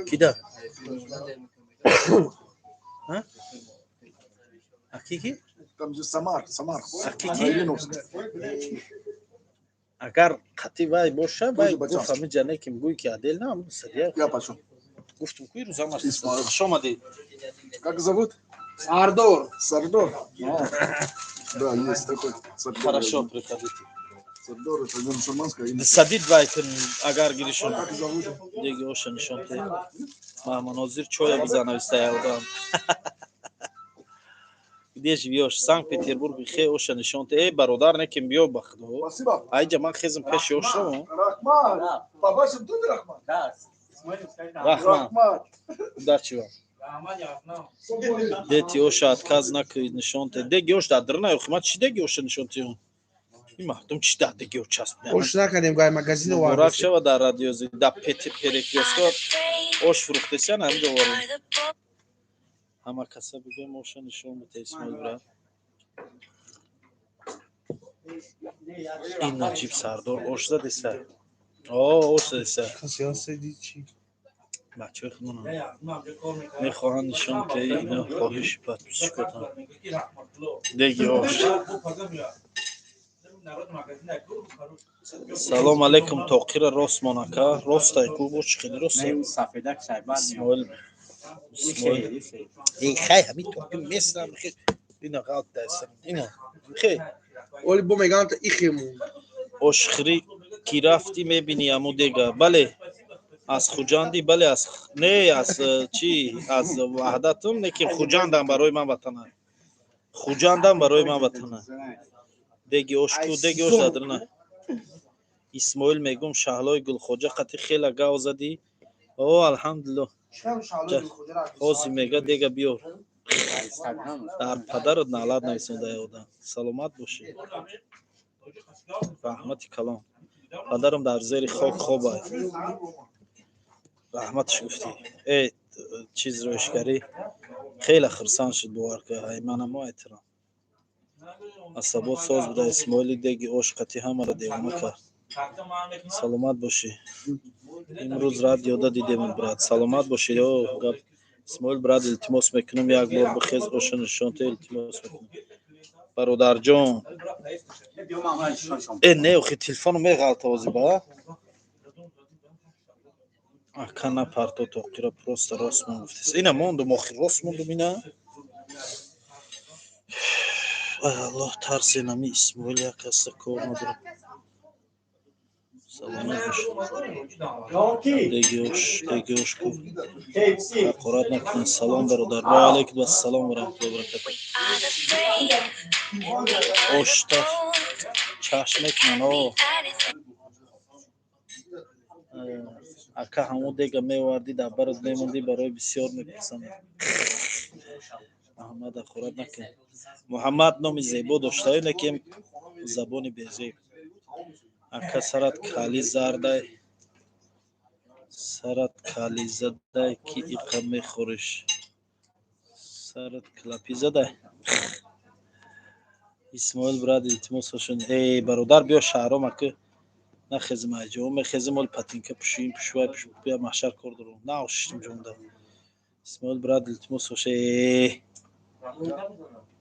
Кида? А? А ки? Там же Самар, Самар. А ки? Малиновский. Агар қати вай боша, вай Тоже бача. гуфт ҳами ҷанеким гӯй ки адел на садия. Я пошел. Гуфтум куи рӯзам аст. Исмоил. Хуш омадӣ. Как зовут? Сардор. Сардор. А, да, есть такой. Сардор. Хорошо, приходите. Сардор, это не мусульманское имя. Садид вай кун, агар гиришон. Как зовут? Деги оша нишон те. Маҳманозир чоя бизанависта одам. Где живёшь? Санкт-Петербург. Хе, оша нишон те. Э, бародар, неким биё, ба худо. Спасибо. Айҷа ман хезм пеши ош равам. Рахмат. По вашим тоже Рахмат? Рахмат. Рахмат. Удачи вам. Дети оша отказ накунед, нишон те. Деги ош дар дрна охи, чӣ деги оша нишон те? Ин мардум чӣ дар деги ош часпидан? Ош накардем, гай магазин Муборак овардем. шава, дар радиози да перекрёстка ош фурӯхтесян, ҳаминҷо ворем. Ҳама каса бигӯем, оша нишон бите, Исмоил брат. Ин Наҷиб Сардор ош задеса. О, ош задеса. Каси ҳастед чи? Бачаҳои худмонам мехоҳанд нишон ки ино хоҳиши подписчикотон. Деги ош. Салом алейкум, тоқира рост монака. Ростай ку бош, хеле ростай. Исмоил. Исмоил. Ин хай ҳамин тоқи месрам хе. Ина ғалт дайсам. Ина. Хе. Оли бо меган та ихемун. Ошхӯрӣ ки рафтӣ, мебинӣ аму дега. Бале. Аз Хуҷандӣ? Бале, аз не, аз чи, аз Ваҳдатум, не ки Хуҷандам барои ман ватана. Хуҷандам барои ман ватана. Деги ош ку, деги ош дадрина. Исмоил, мегум, Шаҳлои Гулхоҷа қати хела гав задӣ. О, алҳамдулилло. Ҳозир мега, дега биёр. Дар падарат налат нависонда одам. Саломат бошӣ. Раҳмати калон. Падарам дар зери хок хобай. Раҳматаш гуфтӣ. Э, чиз, роишгарӣ хеле хурсанд шуд, бовар ка, ай манамо эҳтиром. Асабот соз буда. Исмоили, деги ош қати ҳамаро девона кард. Саломат бошӣ. Имрӯз радиода дидем, брат. Саломат бошӣ. О, гап. Исмоил, брат, илтимос мекунам, як бор бихез, оша нишон те, илтимос мекунам. Бародарҷон. Э, не, охи телефону меғалта ози ба. Ака, напарто тоқира, просто рост мон гуфтес. Ина мондум, охи рост мондум ина. Ай Аллоҳ, тарсе нами Исмоил як аста кор надорам. Саломат бош. Деги ош, деги ош ку. Ҳақорат накунед. Салом, бародар. Ва алайкум ассалом ва раҳматуллоҳи ва баракатуҳ. Ошта чашм мекунанд. О. Ака, ҳамон дега меовардӣ, дар барат мемондӣ, барои бисёр мепурсанд. Аҳмад, ҳақорат накун. Муҳаммад номи зебо доштаю, лекин забони безеб. Ака, сарат кали зардай, сарат кали задай, ки иқа мехӯриш. Сарат клапи задай. Исмоил, брат, илтимос бошон. Эй, бародар, биё, Шаҳром ака, нахезим айҷо, мехезим, ол патинка пушин, пушвай пуш, бия, маҳшар кор дорум. На шиштим ҷонда. Исмоил, брат, илтимос боша. Э,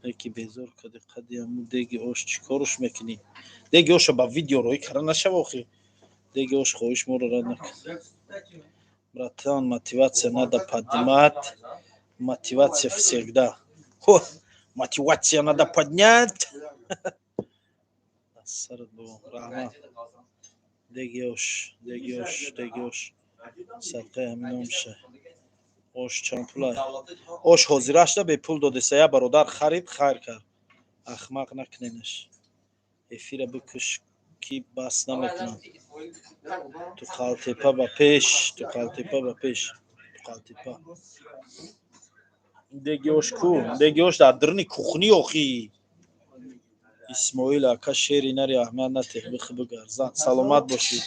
яки безор кади қади аму деги ош чӣ корш мекунӣ? Деги оша ба видео роӣ кара нашава охи. Деги ош хоҳиш моро рад накун. Братан, мотивация надо поднимать. Мотивация всегда. Хо, мотивация надо поднять. Сарат бо раҳмат. Деги ош, деги ош, деги ош. Садқаи ҳамин номша. Ош чанд пулай? Ош ҳозирашда бепул додеса, я бародар харид, хайр кард. Ахмақ накуненаш. Эфира бикуш, ки бас намекунам. Ту қалтепа ба пеш, ту қалтепа ба пеш, ту қалтепа. Деги ош ку? Деги ош дар даруни кухни охи. Исмоил ака, шери нари, аҳмад натех, бихи бигарзан. Саломат бошӣ.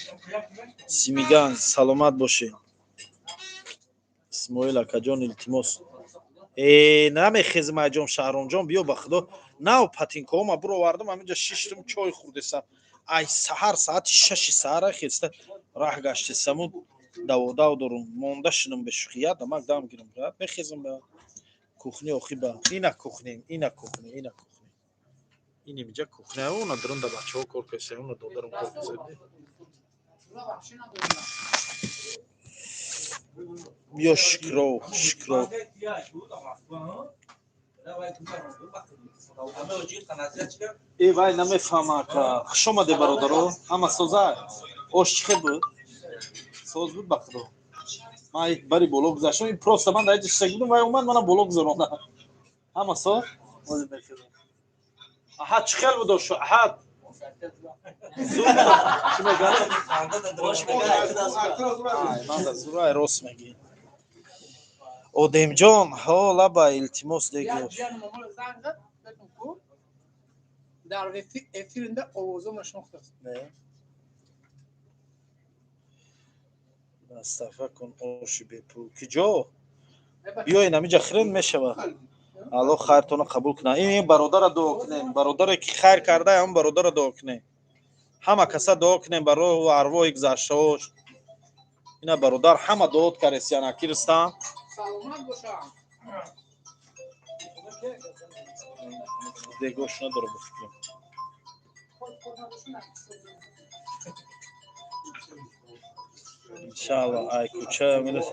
Симиган, саломат бошӣ. Исмоил акаҷон, илтимос. Э, намехезим айҷон, Шаҳромҷон, биё, ба худо. Нав патинкаҳома буровардам, ҳаминҷа шиштум, чой хӯрдесам. Ай саҳар саати 6-и саҳара хеста раҳ гаштесаму даводав дорум. Монда шинам бешухӣ, я дамак дам гирам. Брат, мехезам ба кухни охи ба. Ина кухни, ина кухни, ина кухни. Ин инҷа кухня, она дурунда бачаҳо кор кардеса, она додарам кор кардеса. Биё, шукров, шукров. Э, вай намефаҳма, ака. Хуш омаде, бародаро. Ҳама соза? Ош чӣ хел буд? Соз буд, ба худо. Ман бари боло гузаштам, ин просто ман дар ҷа будам, вай омад, мана боло гузаронда. Ҳама соз? Ҳозир мехезам. Аҳад, чӣ хел буд ош? Аҳад. Зур чӣ мегӯяд? Ай, ман да зурай рост мегӣ. Одемҷон, ҳо, лаба, илтимос, деги ош. Дар эфиринда овозома шинохтааст. Не. Дастафа кун оши бепул. Киҷо? Биё, ин ҳамиҷа хирен мешава. Аллоҳ хайртонро қабул кунад. Ин бародарро дуо кунем. Бародаре ки хайр карда, ҳам бародарро дуо кунем. Ҳама каса дуо кунем барои арвоҳи гузаштаҳош. Ина бародар ҳама дуот каресиян, аки Рустам. Саломат бошам. Дегош надора, ба фикрам. Иншаалло, ай кӯча мирас.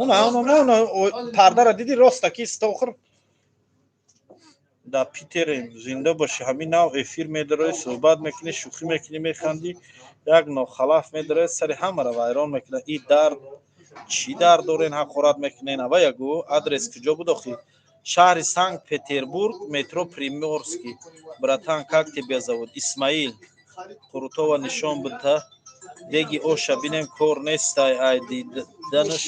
Уна, уна, уна, пардаро диди, роста ки иста охир. Дар Питерем. Зинда бошӣ. Ҳамин нав эфир медароӣ, суҳбат мекунӣ, шӯхӣ мекунӣ, механдӣ, як нохалаф медарояд, сари ҳамаро вайрон мекунад. И дард чӣ дард дорен, ҳақорат мекунен? Ава ягӯ, адрес куҷо буд охи? Шаҳри Санкт Петербург, метро Приморский. Братан, как тебя зовут? Исмаил. Қурутова нишон бита. Деги оша бинем, кор нестай, ай диданаш.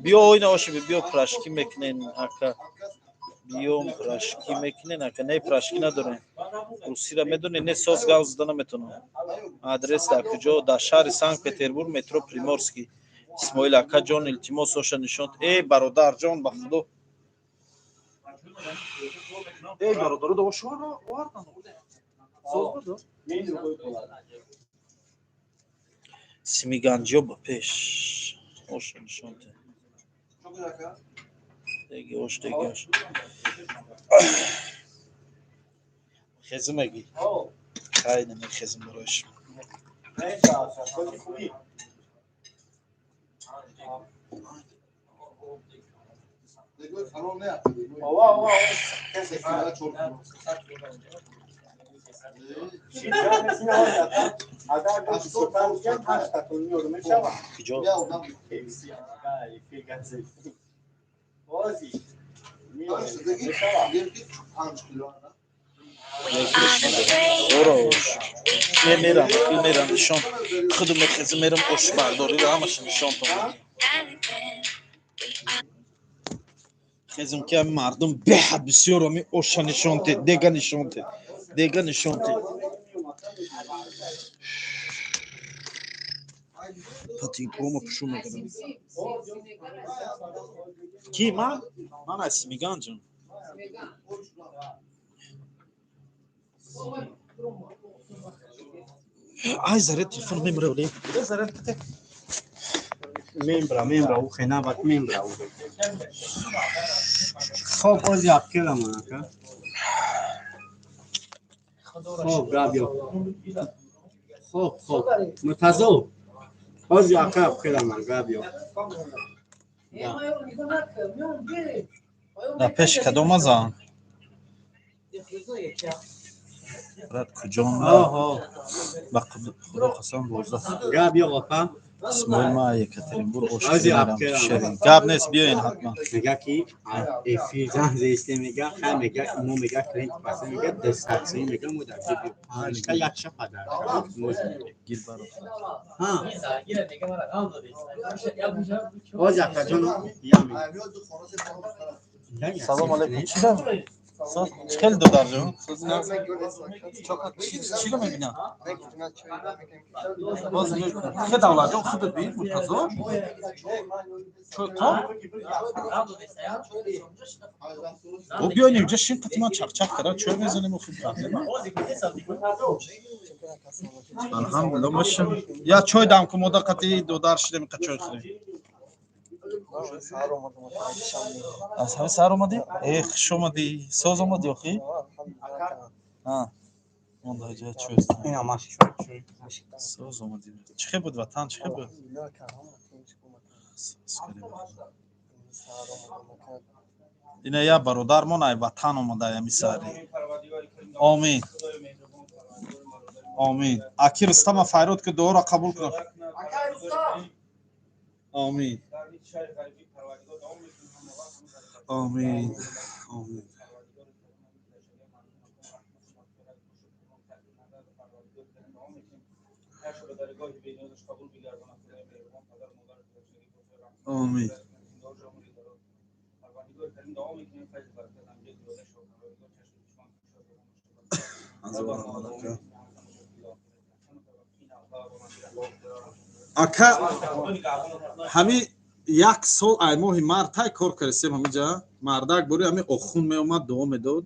Биё, оина оши, биё, пирожки мекунен, ака. Биём, пирожки мекунен, ака. Не, пирожки надорем. Русира медонӣ? Не, соз гап зада наметонам. Адрес дар куҷо? Дар шаҳри Санкт Петербург, метро Приморский. Исмоил ака ҷон, илтимос, оша нишон. Э, бародарҷон, ба худо. Эй, бародаро, да ошоро овардан. Соз буд? Симиганҷиё ба пеш. Оша нишон те. Деги ош, деги ош. Хезим меги? Хай, намехезим барои шумо. Куҷо? Не, мерам, мерам, нишон. Худу мехезим, мерам, ошбардориро ҳамаша нишонтон медиҳам. Хезим ки ҳами мардум беҳад бисёр ами оша нишон те, дега нишон те, дега нишон те. Патинкома пушу мекардам. Ки ман? Ман аз Симиганҷам. Ай, заряд телефон мемра, оле. Заряд кате. Мембра, мембра, у хенабат мембра. Хоб, ози апкела ман ака. Хоб, габ ё. Хоб, хоб. Муртазо. Ози ака апкела ман габ ё. Дар пеши кадом азан? Брат, куҷо? Ба худо қасам, 12. Габ ё, опа. Исмоил, ма Екатеринбург ош Ози мерам. апкела. Шерин. Гап нест, биёен ҳатман. Мега ки эфир зан зесте, мега хай, мега мо, мега клиент паса, мега десатси, мега мо дар ҷиби панҷта як ша падар. Гир баро. Ҳа. Ози ака ҷон, ями. Салом алейкум. Чӣ дам? Чӣ хеле, додарҷон? Чиро мебинам? Хе, давлатҷон, худат бин, Муртазо. То? О, биён инҷа шин, қати ман чақчақ кара, чой мезанем, охи проблема. Алҳамдулилла, бошем. Я чой дам ку, мода қати додар шидем, қа чой хӯрем. Аз ҳами саҳар омадӣ? Э, хуш омадӣ. Соз омадӣ охи? Монда ҷа чой. Соз омадӣ. Чӣ хел буд ватан, чӣ хел буд? Ина я бародармон ай ватан омада ами саҳари. Омин. Омин. Аки Рустама файрод ки дуоро қабул кунад. Омин. Омин. Омин. Омин. Ака, ҳами як сол ай моҳи март тай кор кардистем ҳамиҷа. Мардак бори ҳами охун меомад, дуо медод.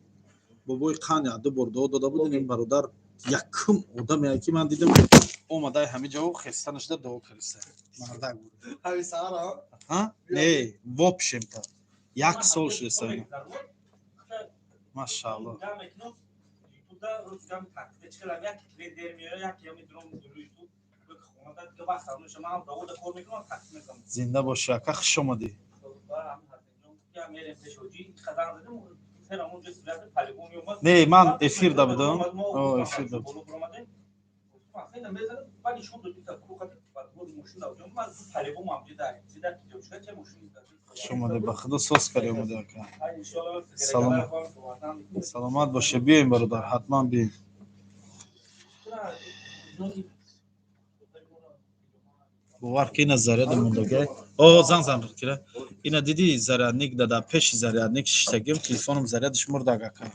Бобои қан як ду бор дуо дода буд. Ин бародар якум одаме ки ман дидам, омадай ҳамиҷа хеста нашуда дуо кардиста. Мардак буд. Не, в общем-то як сол шудеста. Машаалло. Зинда бошӣ, ака, хуш омадӣ. Не, ман эфир да будам. О, эфир да будам. Хуш омаде, ба худо сос карди омаде ака. Салом. Саломат боше, биёем бародар, ҳатман биёем. Бовар ки ина заряда мондагай. О, зан зан кира. Ина диди зарядник да пеши зарядник шиштагим, телефоном зарядаш мурдаг ака.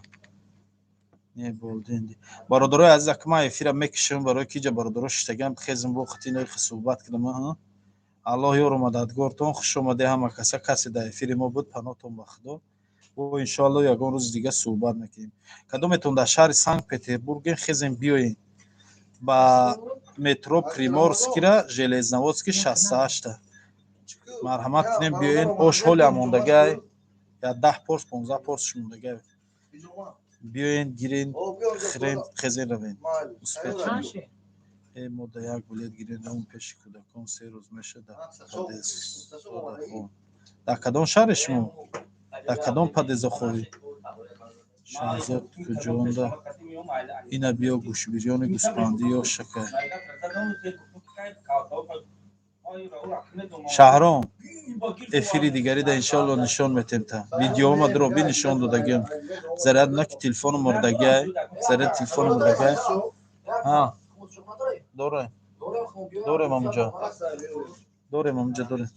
Не болдин. Бародарои азиз, ака ман эфира мекушам барои ки иҷа бародаро шиштагам, хезм бо хати инои суҳбат кунам, аҳа. Аллоҳ ёру мададгортон, хуш омаде ҳама каса, касе дар эфири мо буд, паноҳтон ба худо. Бо иншоалло ягон рӯзи дига суҳбат мекунем. Кадометон дар шаҳри Санкт Петербурген, хезем биёен ба метро Приморскира, Железноводский 68. Марҳамат кунем биёен, ош ҳоле мондагай, я 10 порс, 15 порсш мондагай. Биёен, гирен, хирен, хезен равен. Успеть. Э, мо да як билет гирем, он пеши кӯдакон се рӯз меша дар подъездодахон. Дар кадом шаҳре шумо? Дар кадом подъездоховӣ? Шаҳзод куҷонда? Ина биё гӯшбирёни гӯспандӣ ё шакар. Шаҳром, эфири дигарида иншоалло нишон метем та. Видеома дроби нишон додагим. Заряд на ки телефону мурдагай, заряд телефону мурдагай. Ҳа. Дорем. Дорем амуҷа. Дорем амуҷа дорем.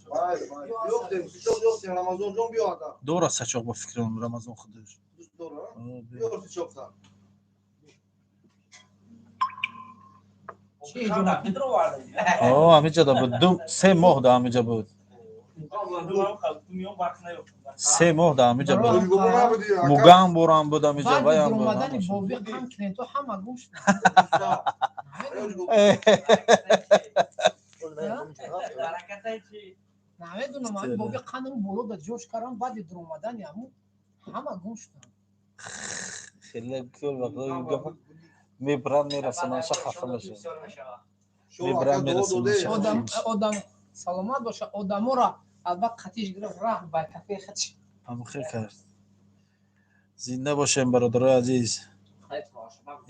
Дора сачоқ ба фикрам Рамазон худаш. О, ҳамиҷа да буд. Ду, се моҳ да ҳамиҷа буд. 3 моҳ да ҳамиҷа буд. Муган борам буд ҳамиҷа, ваям буд. Намедонам, боби қанам боло да ҷош кардам, баъди дуромадани ҳаму ҳама гум шуданд. Хеле кӯл вақт мебран мерасонаша хафа мешавад. Мебран мерасонаша. Одам саломат боша, одаморо албат қатиш гирифт, раҳ ба кафе хатиш. Ҳамхел кард. Зинда бошем бародарои азиз.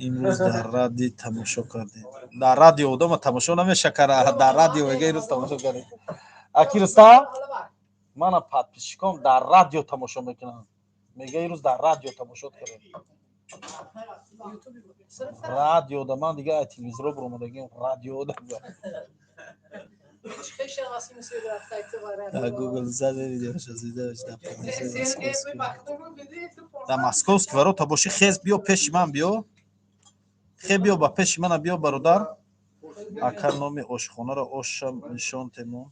Имрӯз дар радио тамошо кардем. Дар радио одама тамошо намешакара, дар радио мега имрӯз тамошо кардем. Аки Рустам, мана подписчиком дар радио тамошо мекунанд. Мега имрӯз дар радио тамошо кардем. Радио да ман дига телевизоро буромадагим, радио да. Дар Google зада видеоша зида дар Московский ворота боши, хез биё пеши ман биё. Хе биё ба пеши мана биё бародар. Ака номи ошхонаро оша нишон темо.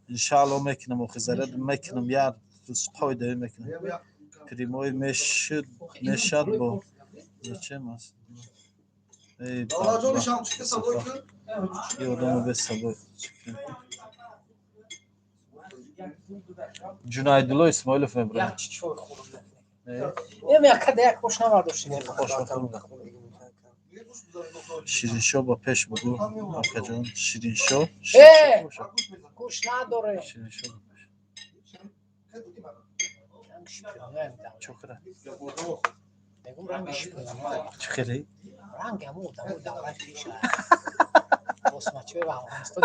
Иншаалло мекунам, охи заряд мекунам, як рӯз қоидаи мекунам. Прямой мешуд, мешад бо зачем аст? Эй, ёдаму без сабой. Ҷунайдулло Исмоилов мебурад. Шириншо ба пеш бугу, акаҷон, Шириншо. Гӯш надоре. Шириншо ба пеш. Чокра. Чӣ хеле? Ранг ҳаму одамо давраи пеша. Босмачои ва Афғонистон.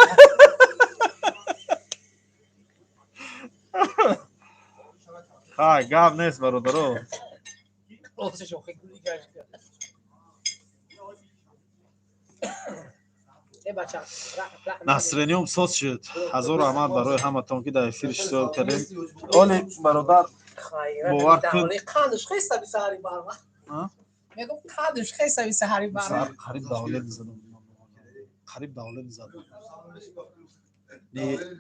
Ҳа, гап нест бародаро. Насрениём соз шуд. Ҳазор раҳмат барои ҳаматон ки дар эфир иштирок кардем. Оли бародар бовар кун. Қандаш хеста бисаҳари барма. Мегум қандаш хеста бисаҳари барма. Қариб давлет задам. Қариб давлет задам.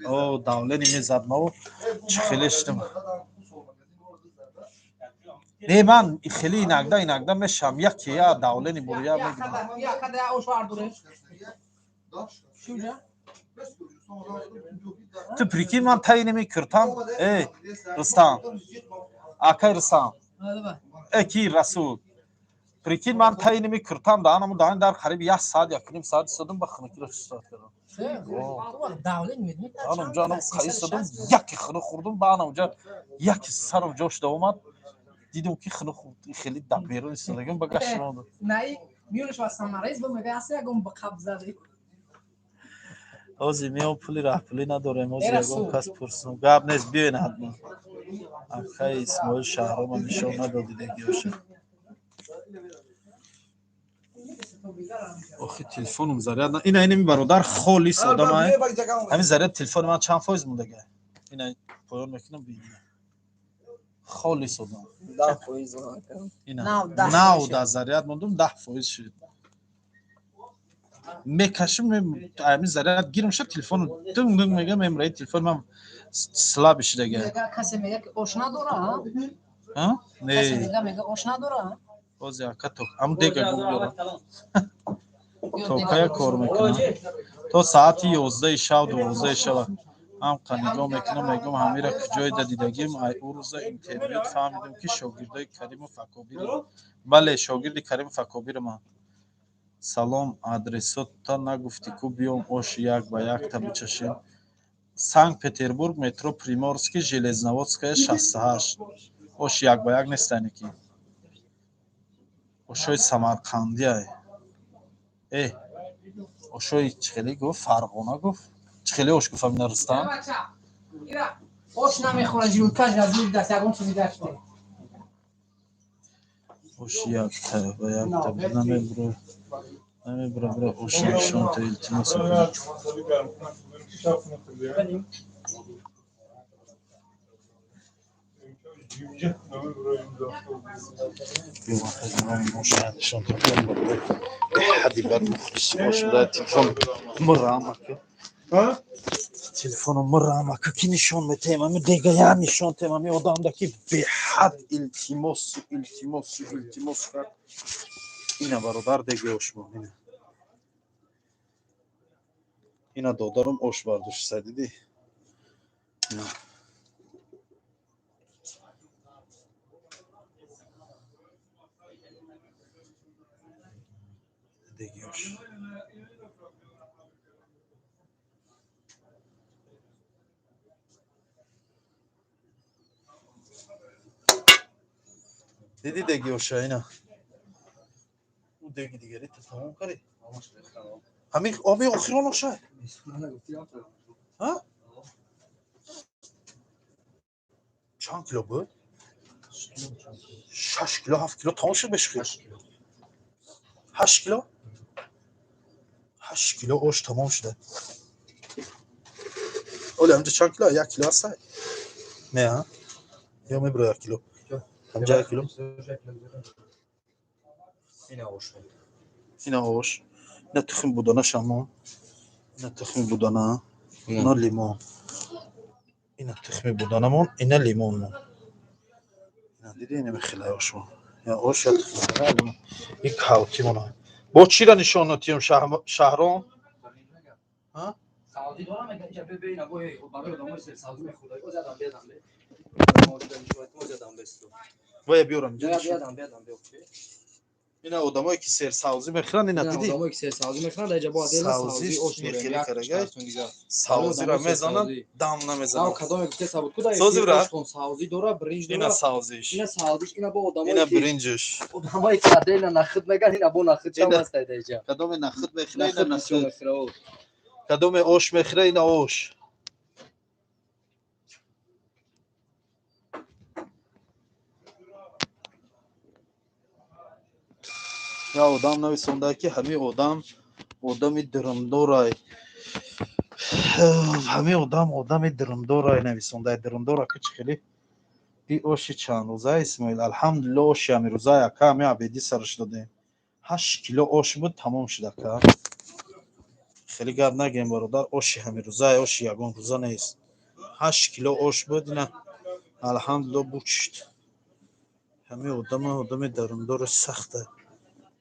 О, давлени мезад маву чӣ хеле шудам. Не, ман хеле инагда инагда мешам, яке я давлени буря мегирам. Ту прикинь, ман таи намекиртам. Э, Рустам. Акай Рустам. Э, ки Расул. Прикинь, ман таи намекиртам, да анаму даҳан дар қариб як саат, як ним саат истодам, ба хунукиро чистот кардам. Анамҷо анам қаи истодам, яке хунук хӯрдум, ба анамҷо яке сарам ҷо шуда омад. Дидам ки хеле хеле дар берун истодагим, ба гашт. Наи миёнаш ва самарез бо мега аст ягон ба қаб зади. Ҳозир меом, пули раҳпулӣ надорем, ҳозир ягон кас пурсум. Гап нест, биёен ҳатман. Акаи Исмоил, Шаҳрома нишон надодидагиёша. Охи, телефонум заряд на. Ина, инами бародар холис одамай. Ҳамин заряд телефони ман чанд фоиз мондага? Ина поён мекунам, бинина. Холис одам. 10%. Нав да заряд мондум, 10% шуд. Мекашим, ҳамин заряд гирм шуд, телефону дунг дунг мега, мемраи телефони ман слабый шудага. Касе мега ки ош надора? Не. Касе мега ош надора? Ҳозир ака то ҳамун дега гум дорам. То кая кор мекунам? То саати 11-и шаб, 12-и шаба. Ҳам қа нигоҳ мекунам, мегӯям, ҳамира куҷое дидагим? Ай ӯ рӯза интервют фаҳмидам, ки шогирдои Каримов Акобири. Бале, шогирди Каримов Акобириман. Салом, адресота нагуфтӣ ку, биём оши як ба якта бичашем. Санкт Петербург, метро Приморский, Железноводская, 68. Оши як ба як нестане ки. Ошои самарқандиай. Э, ошои чӣ хеле гуфт, Фарғона гуфт, чӣ хеле ош гуфт ҳамина Рустам. Ош намехӯра, жилкаш аз даст ягон чизи гашт. Ош якта ба якта намебуро, намебура, бура ош нишонта, илтимос мекунам. Беҳади бад мухлиси ош буда. Телефон мурамака, телефоно мурамака, ки нишон метаем, ами дегая нишон таем, ами одамда ки беҳад илтимосу илтимосу илтимос кард. Ина бародар, деги ошмон ина. Ина додарум ош бардошта, дидӣ? Ина. Деги ош. Дидӣ деги оша ина? Ӯ деги дигари ту тамом кардӣ? Ҳамин оби охирон оша? Ҳа? Чанд кило буд? 6 кило, 7 кило тамом шуд бешухӣ? 8 кило? 8 кило ош тамом шуда. Оли ҳамҷа чанд кило? 1 кило ҳаста? Не, ҳа? Ё мебуро 1 кило? Ҳамҷа 1 кило? Ина ош. Ина тухми будана шамон. Ина тухми будана. Ина лимон. Ина тухми буданамон, ина лимонмон. Ина диди, ина хеле ошмон. Я ош, я тухми будана, лимон. Ин кавтимона. Бо чира нишон нотиём, Шаҳром? Ҳа? Савзӣ дорам, мега инҷа бибин, або барои одамои савзӣ мехӯрда. О задам бедам бе. Задам бесту. Вая биёрам инҷа. Бедам бедам бе. Ина одамое ки серсавзӣ мехӯранд, ина дидӣ? Одамое ки серсавзӣ мехӯранд, инҷа бо адела савзӣ ош мехӯранд. Савзиро мезананд, дам намезананд. Кадоме гуфте сабут куда? Савзӣ бира. Савзӣ дора, бринҷ дора. Ина савзиш. Ина савзиш, ина бо одамое Ина бринҷиш. Одамое ки адела нахуд меган, ина бо нахуд чам аст инҷа. Кадоме нахуд мехӯра, ина нахуд. Кадоме ош мехӯра, ина ош. Я одам нависонда, ки ҳамин одам одами дурумдорай. Ҳамин одам одами дурумдорай нависонда. Дурумдора ки чӣ хеле? И оши чанд рӯза, Исмоил? Алҳамдулилло, оши ҳамин ака, ҳамин абедӣ сараш додем. 8 кило ош буд, тамом шуд, ака. Хеле гап нагем, бародар, оши ҳамин рӯза, оши ягон рӯза нест. 8 кило ош буд, ина алҳамдулилло буд шуд. Ҳамин одама одами дарундори сахта.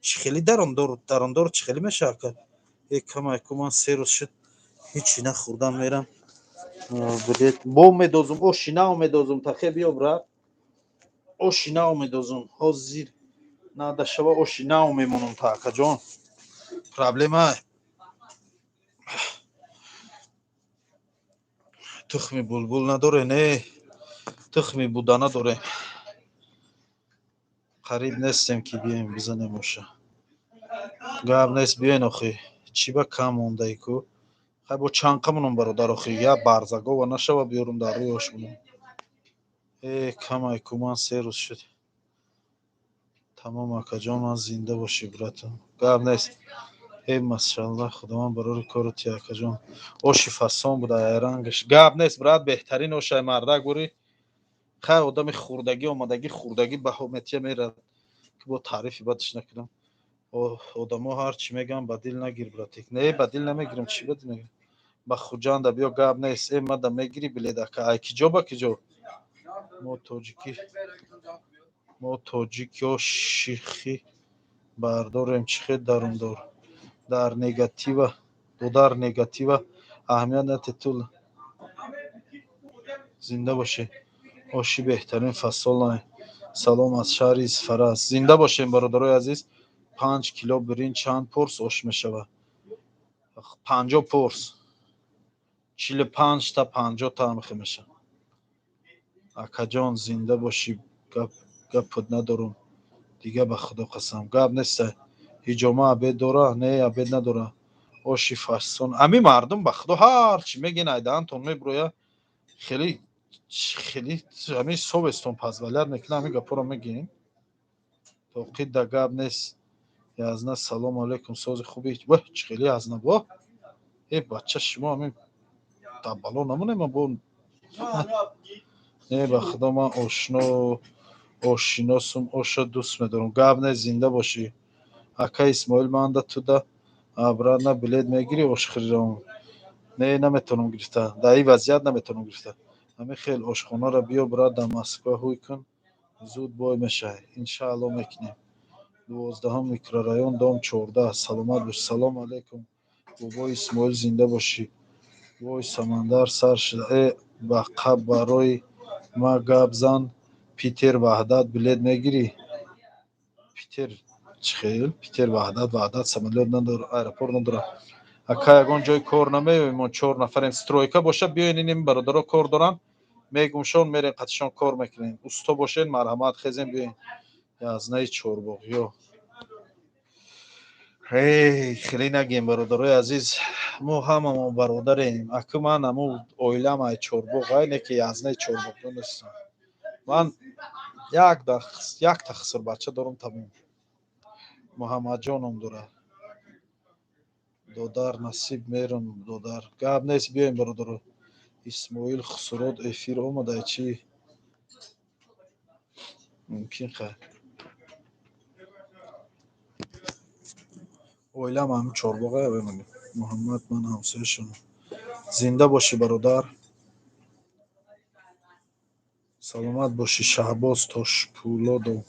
Чӣ хеле дарундор, дарундор чӣ хеле мешавад, ака? Э, камайку, ман 3 рӯз шуд ҳичи нахӯрдам, мерам билет бо медозум, оши нав медозум. Тахе биё, брат, оши нав медозум. Ҳозир нада шава, оши нав мемонам та, акаҷон. Проблема тухми булбул надоре? Не, тухми буда надоре. Қариб нестем ки биёем бизанем оша. Гап нест, биёен охи. Чӣ ба кам мондаи ку? Хай бо чанқа монам, бародар, охи, я барзагова нашава биёрум дар рӯи ош монам. Э, камай ку, ман 3 рӯз шуд. Тамом, акаҷон, ман зинда бошӣ, братам. Гап нест. Э, машаллах, худованд барори кору ти, акаҷон. Оши фасон буда, айрангаш. Гап нест, брат, беҳтарин ошай мардак бурӣ. Хай одами хурдагӣ омадагӣ, хурдагӣ баҳо метия мерад, ки бо таърифи бадаш накунам. Одамо ҳар чӣ мегӯянд, ба дил нагир, братик. Не, ба дил намегирам, чӣ ба дил нагирам? Ба Хуҷанда биё, гап нест. Э, мада мегирӣ билет, ака? Ай киҷо ба киҷо? Мо тоҷикӣ, мо тоҷикё шихӣ бардорем, чӣ хел дарундор. Дар негатива, додар негатива аҳамият надиҳед, тул. Зинда бошед. Оши беҳтарин фасолай. Салом аз шаҳри Исфара. Зинда бошем, бародарои азиз. 5 кило биринҷ чанд порс ош мешавад? 50 порс. 45 та 50 та ҳамихе мешавад. Акаҷон, зинда бошӣ, гап гапат надорум. Дига ба худо қасам. Гап нест. Ҳиҷома обед дора? Не, обед надора. Оши фасон. Ами мардум ба худо ҳар чӣ мегӯен, айдаҳантон меброя. Хеле хеле ами совестон позволять мекунад, ами гапҳоро мегӯем. Тоқид да гап нест. Язна, салом алейкум, сози хуби. Ваҳ, чӣ хеле язна бо. Э, бача, шумо ами дар бало намонем бо. Не, ба худо ман ошно ошиносум, оша дӯст медорам. Гап нест, зинда бошӣ. Ака Исмоил, манда туда обратно билет мегирӣ ошхӯрирам? Не, наметавонам гирифта. Дар ин вазъият наметавонам гирифта. Ҳамин хел ошхонаро биё, брат, дар Москва ҳуй кун, зуд бой мешавӣ. Иншаалло мекунем. 12-ум микрорайон, дом 14. Саломат бош. Салом алейкум. Бобои Исмоил, зинда бошӣ. Вой, самандар сар шуда. Э, бақа барои ма гап зан. Питер Ваҳдат билет мегирӣ? Питер чӣ хел? Питер Ваҳдат, Ваҳдат самолёт надора, аэропорт надора. Ака, ягон ҷой кор намеёем, мо 4 нафарем. Стройка боша, биёен, инем бародаро кор доранд. Мегумшон, мерем қатишон кор мекунем. Усто бошен, марҳамат, хезем биёен. Язнаи Чорбоғ ё. Эй, хеле нагем, бародарои азиз. Мо ҳамамон бародарем. Аку ман аму оилам ай Чорбоғ, ай не ки язнаи Чорбоғ нестам. Ман якта хисрбача дорам, тамом. Муҳаммадҷон ном дорад. Додар насиб мерам, додар. Гап нест, биёем, бародаро. Исмоил Хусурот эфир омадай чӣ? Мумкин хай. Оилам ҳамин Чорбоғ ай. Муҳаммад, ман ҳамсояшонам. Зинда бошӣ, бародар. Саломат бошӣ, Шаҳбоз Тошпулодов.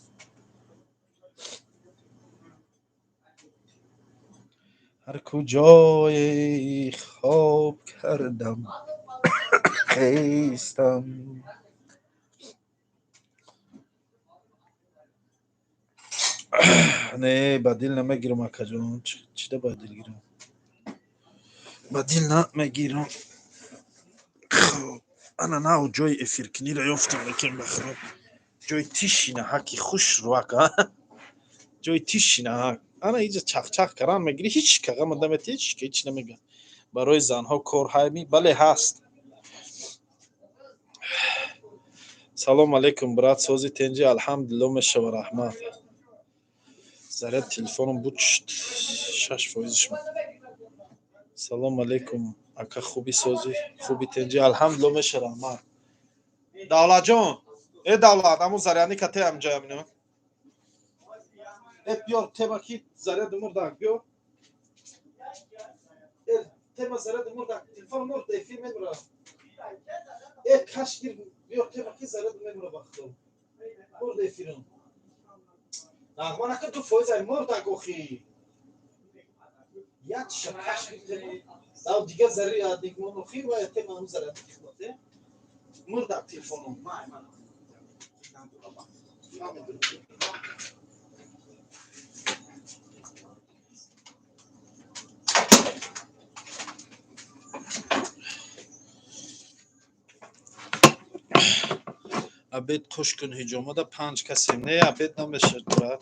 Ҳар куҷое хоб кардам, хестам. Не, ба дил намегирам, акаҷон. Чида ба дил гирам? Ба дил намегирам. Хоб, ана нав ҷои эфиркуниро ёфтам, лекин ба худо ҷои тишина ҳаки хушрӯак, а? Ҷои тишина ҳак. Ана иҷа чахчах каран мегирӣ, ҳеҷ кағама наметӣ, ҳеҷ ки ҳеҷ намега. Барои занҳо кор ҳайми? Бале, ҳаст. Салом алейкум, брат, сози тенҷи? Алҳамдулилло, мешава, раҳмат. Заряд телефоном буд, 6 фоизиш. Салом алейкум, ака, хуби, сози хуби, тенҷи? Алҳамдулилло, меша, раҳмат. Давлатҷон, э давлат, аму зарядника те амҷа амино. Э, биёр тема ки заряд мурдак, биёр. Э, тема заряд мурдак, телефон мурд, эфир мемура. Э, каш гир, биёр тема ки заряд мемура, ба худо. Мурд эфирам. Нағма накун, 2 фоиз ай мурдак охи. Як ша каш гир тема. Дав дига зарядник мон охи ва тема ам зарядник хидмат, э. Мурдак телефоном. Май, май. Намедонам. Обед қуш кун, ҳиҷомада панҷ касем. Не, обед намешад, брат.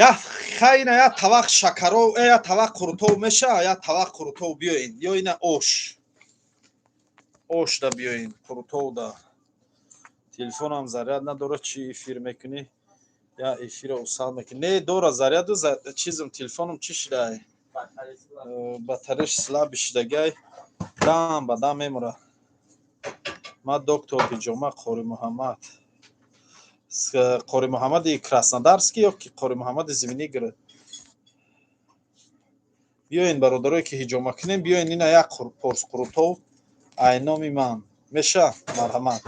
Я хайна, я тавақ шакаров, я тавақ қурутов меша, я тавақ қурутов биёин. Ё ина ош. Ош да биёин, қурутов да. Телефонам заряд надорад, чӣ эфир мекунӣ? Я эфира усал мекунӣ. Не, дора заряду, чизм телефоном чӣ шидай? Батареяш слабый шидагай. Дам ба дам мемура. Ма доктор ҳиҷома Қори Муҳаммад. Қори Муҳаммади Краснодарский ё ки Қори Муҳаммади Звенигород? Биёин, бародарое ки ҳиҷома кунем, биёин ина як порс қурутов айноми ман. Меша, марҳамат.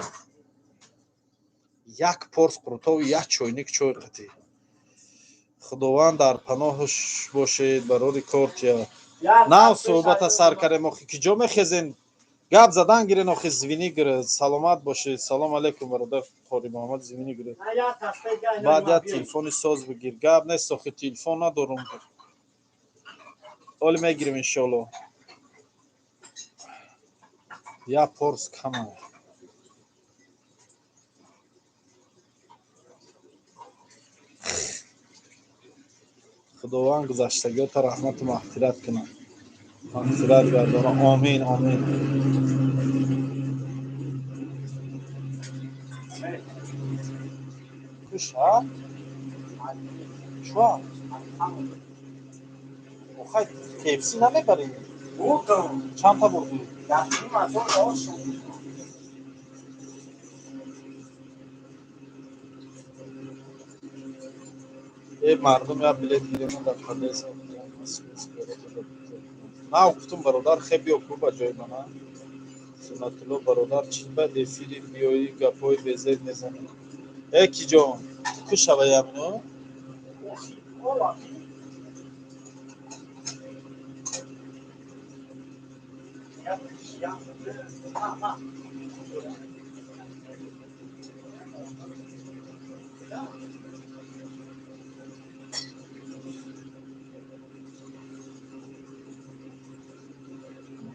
Як порс қурутов, як чойник чой қатӣ. Худованд дар паноҳаш бошед, барори кортия. Нав суҳбата сар кардем, охи ки ҷо мехезен, гап задан гирен, охи Звенигород. Саломат бошед. Салом алейкум, бародар Қори Муҳаммад Звенигород. Баъд як телефони соз бигир. Гап нест, охи телефон надорум. Оли мегирем иншоалло. Я порс кама. Худованд гузаштагиёта раҳмату мағфират кунад. Мағфират гардона. Омин, омин. Куш, ҳа? Чуа? Охай, KFC намебарӣ? Чанд та бурдӣ? Э, мардум, я билет гирем дар Одесса. Нав гуфтум, бародар, хе биё ку ба ҷои мана. Суннатулло бародар, чӣ бад эфири биёӣ, гапҳои безеб мезанӣ. Э, ки ҷон, ку шаваям ино?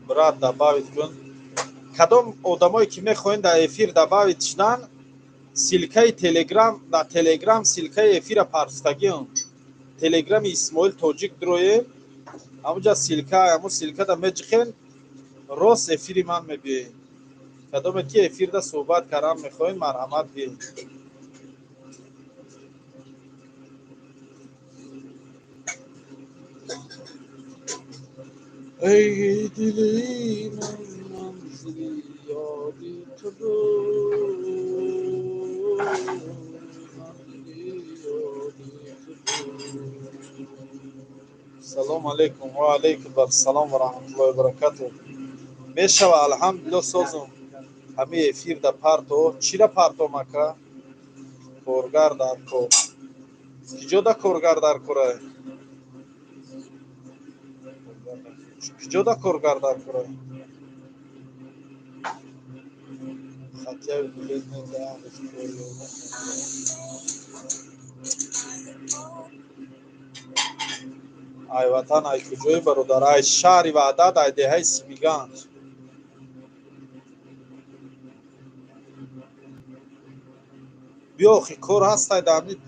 Брат, добавить кун. Кадом одамое ки мехоҳем дар эфир добавить шудан, ссылкаи Телеграм, дар Телеграм ссылкаи эфира парстагиам. Телеграми Исмоил Тоҷик дроем, ҳамуҷа ссылка, ҳамун ссылкада меҷихен, рост эфири ман мебиёед. Кадоме ки эфирда суҳбат кардан мехоҳем, марҳамат, биёед. Эй дили ман, манзили ёди ту буд, манзили ёди ту буд. Салом алейкум, ва алейкум ассалом ва раҳматуллоҳи ва баракатуҳ. Мешава, алҳамдулилло, созум. Ҳамин эфир да парто, чира партом, ака? Коргар дар кор. Киҷо да коргар дар корай? Киҷо да коргар дар корай? Хотя билет медаҳам. Ай ватан, ай куҷои, бародар? Ай шаҳри Ваҳдат, ай деҳаи Симиганҷ. Биё, охи кор ҳастай дар ҳамин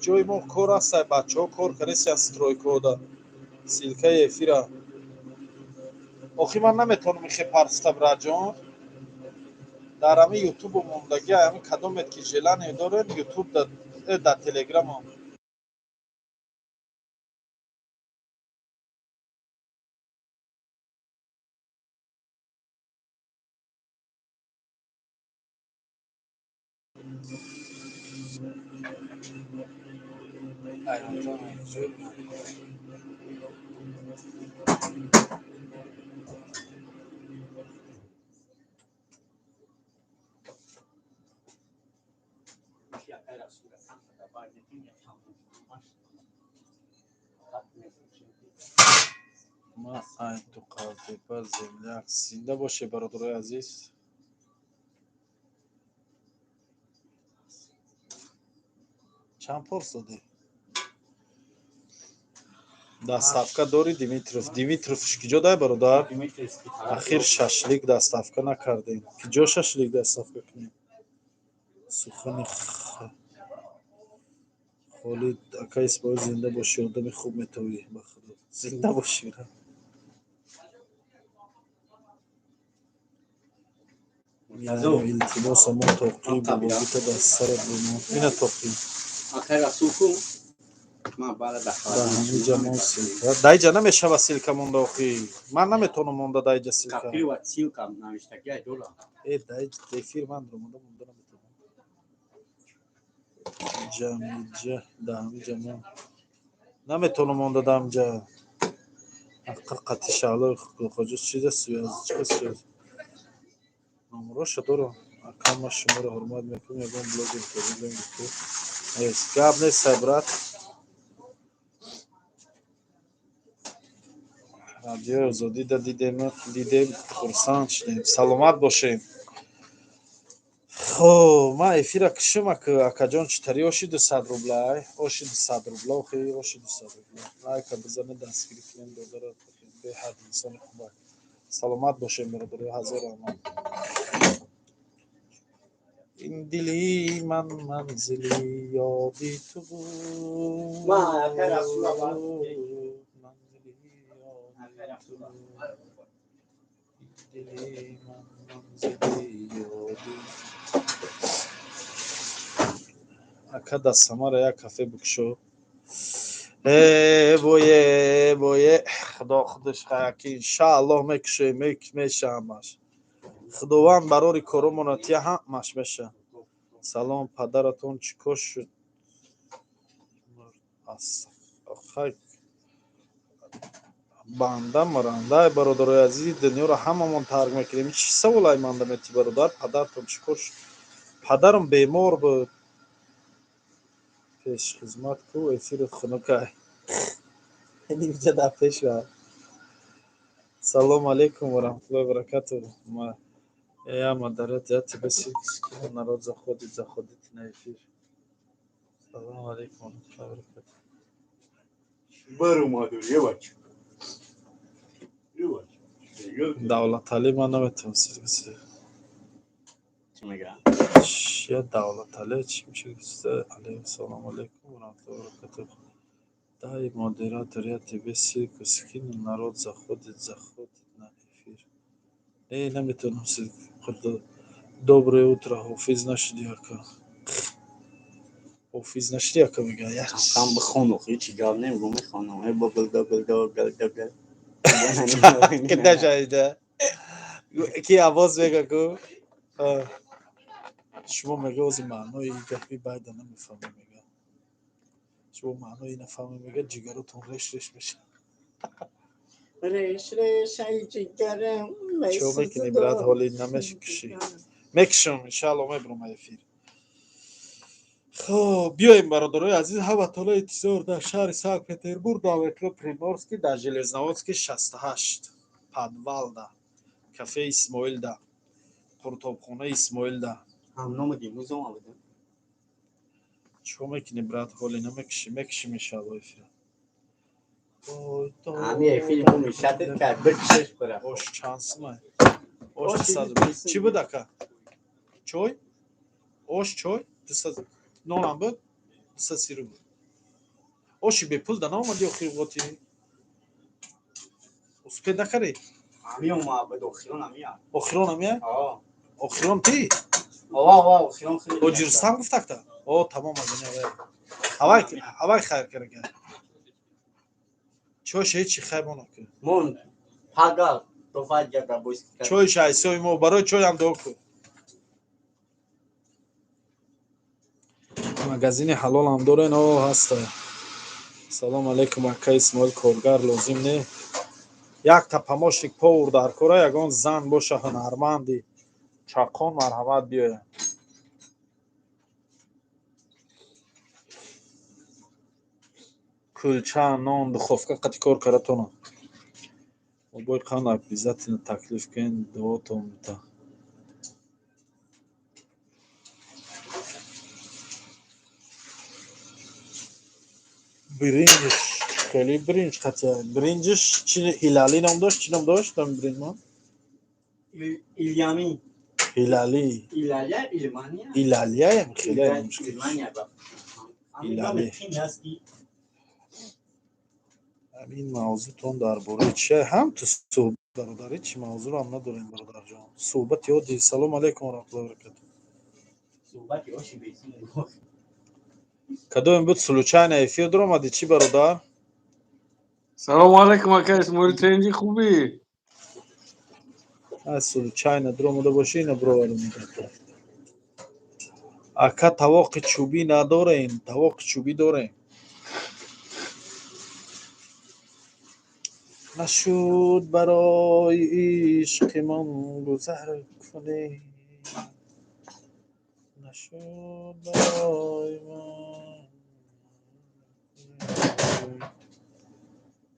ҷои мо, кор ҳастай, бачаҳо кор кардесиян стройкода. Ссылкаи эфира. Охи ман наметавонам ихе парста, браҷон. Дар ҳамин ютубу мондагӣ, ҳамин кадомет ки желание дорем, ютуб да, дар телеграмам. Ай, ватан, ай куҷои? Ма ай Туқалтепа, земляк. Зинда бошед, бародарои азиз. Чанд порс додӣ? Доставка дорӣ, Димитров? Димитровш киҷо дай, бародар? Ахир шашлик доставка накардем. Киҷо шашлик доставка кунем? Сухани Холид. Ака Исмоил, зинда бошӣ, одами хуб метавӣ, ба худо, зинда бошӣ. Илтимос, ҳамон тоқи бобогита дар сарат бимон, ина тоқи. Акай Расул ку? Ман баъда Да ҳамиҷа мон ссылка. Даиҷа намешава ссылка монда охи. Ман наметавонам монда даиҷа ссылка. Копировать ссылка навиштагиай дора. Э, даиҷа эфир ман монда монда наметавонам. Ҷамиҷа да ҳамиҷа мон. Наметавонам монда да ҳамиҷа. Ақа қати Шаҳлои Хоҷа чиза связь, чӣ связь? Номроша дорам. Ака, ман шуморо ҳурмат мекунам, ягон блогер тоҷик ранги ту нест. Гап нест, брат. Радиои Озодида дидем, дидем, хурсанд шудем. Саломат бошем. Хоб, ман эфира кушум, акаҷон, чӣ тари оши 200 рублай? Оши 200 рубла, охи, оши 200 рубла. Лайка бизанед, дастгирӣ кунем додаро, беҳад инсони хубак. Саломат бошем, бародаро, ҳазор раҳмат. Ин дили ман манзили ёди ту буд. Ман акай Расула баъд Манзили ёди ту буд. Ин дили ман манзили ёди. Ака, дар Самара як кафе бикушо. Э, бое, бое, худо худаш хаяки, иншааллоҳ мекушоем, меша ҳамаш. Худованд барори коромона тия, ҳамаш меша. Салом, падаратон чӣ кор шуд? Хай, банда маранда, бародарои азизи, дунёро ҳамамон тарк мекунем. Чӣ саволай манда метӣ, бародар? Падартон чӣ кор шуд? Падарам бемор буд. Пешхизмат ку, эфират хунукай. Нимҷа дар пеш рафт. Салому алейкум ва раҳматуллоҳи ва баракатуҳ. Я модератор, я тебе ссылки скину, народ заходит, заходите на эфир. Салому алейкум ва раҳматуллоҳи ва баракатуҳ. Баромаду, евач. Евач. Давлаталӣ, ман наметавонам ссылка. Чӣ мега? Я Давлаталӣ, чӣ мешавад? Алейкум, салому алейкум ва раҳматуллоҳи ва баракатуҳ. Дай, модератор, я тебе ссылку скину, народ заходит, заходит на эфир. Не, наметавонам ссылку. Доброе утро, ҳофиз нашуди, ака? Ҳофиз нашуди, ака, мега. Кам бихон, охи, чӣ гап немгу, мехонам. Э, бо гул до гул до гул до гул. Кида шаида? Ки овоз мега ку? Шумо мега ози маънои гапи байда намефаҳмем, мега. Шумо маънои нафаҳмем, мега, ҷигаротон реш реш мешавад. Реш реш ай ҷигарам. Чо мекунӣ, брат, ҳоли намекушӣ? Мекушам, иншаалло, мебурам эфир. Хоб, биёем, бародарои азиз, ҳаматона интизор дар шаҳри Санкт Петербург, дар метро Приморский, дар Железноводский 68, подвалда, кафеи Исмоилда, қуртобхонаи Исмоилда. Ҳамнома димрӯз омада. Чикор мекунӣ, брат, ҳоли намекушӣ? Мекушим, иншаалло, эфира. Ҳами эфири мо мешатед кард, бикшеш бира. Ош чанд сумай? Ош 200. Чӣ буд, ака? Чой? Ош, чой? 200 нонам буд? 230 рубл. Оши бепул да наомади охир воти? Успеть накардӣ? Ҳами омад буд, охирон ҳамия. Охирон ҳамия? Аа. Охирон ти? Ова, ова, охирон хеле. Ҳоҷи Рустам гуфтакта? О, тамом, аз ин авай. Ҳавай, ҳавай хайр карага. Чойш ҳечи хайр монак. Мон пага тофат гада бойс. Чойш айсои мо барои чойам дуо кун. Магазини ҳалолам дорен? О, ҳаста. Салом алейкум, ака Исмоил, коргар лозим не? Якта помощник повар дар кора, ягон зан боша, ҳунарманди чақон, марҳамат, биёяд. Кулча, нон, духовка қати кор каратона. Обои қанд обязательно таклиф кунед, дуотон бита. Биринҷш хеле биринҷ қатия. Биринҷш чи ҳилалӣ ном дошт, чӣ ном дошт ам биринҷ мон? Илямин. Ҳилалӣ. Илалия, Илмания. Илалияем хеле мушкил. Илмания ба. Илалӣ. Ҳамин мавзӯътон дар бораи чи? Ҳам ту суҳбат бародар, ҳеҷ мавзӯъро ҳам надорем бародарҷон. Суҳбати оддӣ. Салому алайкум ва раҳматуллоҳи ва баракатуҳ. Суҳбати оши бесин. Кадом буд случайно эфир дуромадӣ чӣ бародар? Салому алайкум ака Исмоил Тенҷи хубӣ? Аз случайно дуромада бошӣ ина бироварем. Ака тавоқи чӯбӣ надорем, тавоқи чӯбӣ дорем. Нашуд барои ишқимон гузар кунӣ. Нашуд барои ман.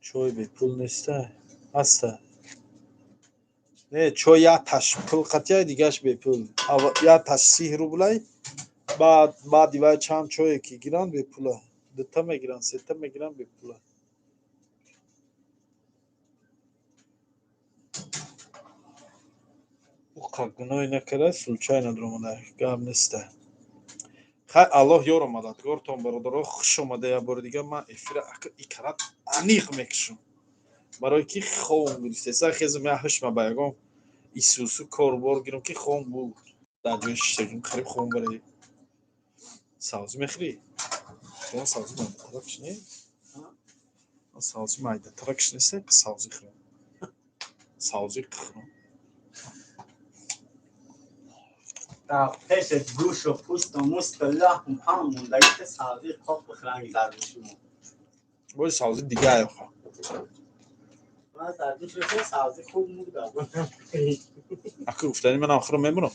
Чой бепул неста? Ҳаста. Не, чой якташ пул қатъяй, дигаш бепул. Якташ 30 рублай, баъд баъди вай чанд чое ки гиранд бепула. Дута мегиранд, сета мегиранд бепула. Ӯ гуноҳе накарда, случайно дуромада, гап неста. Хай Аллоҳ ёр омададгортон бародаро, хуш омада як бори дигар ман эфира икарат аниқ мекушам. Барои ки ховм гирифтеса хезм я ҳушма ба ягон исусу корбор гирам ки ховм буд. Дар ҷои шиштагим қариб ховм барои. Савзӣ мехӯрӣ? Шумо савзӣ майдатаракш не? Савзӣ майдатаракш нест, савзӣ хӯрам. Савзӣ хӯрам. Пеш гӯшу пӯсту мусту лаҳм ҳам мондагӣ ки савзӣ қоқ бихӯранги зардушимо. Бози савзӣ дига аяха. Ман зардуш рӯ савзӣ хуб мурда. Ака гуфтани манам хӯрам мемурам.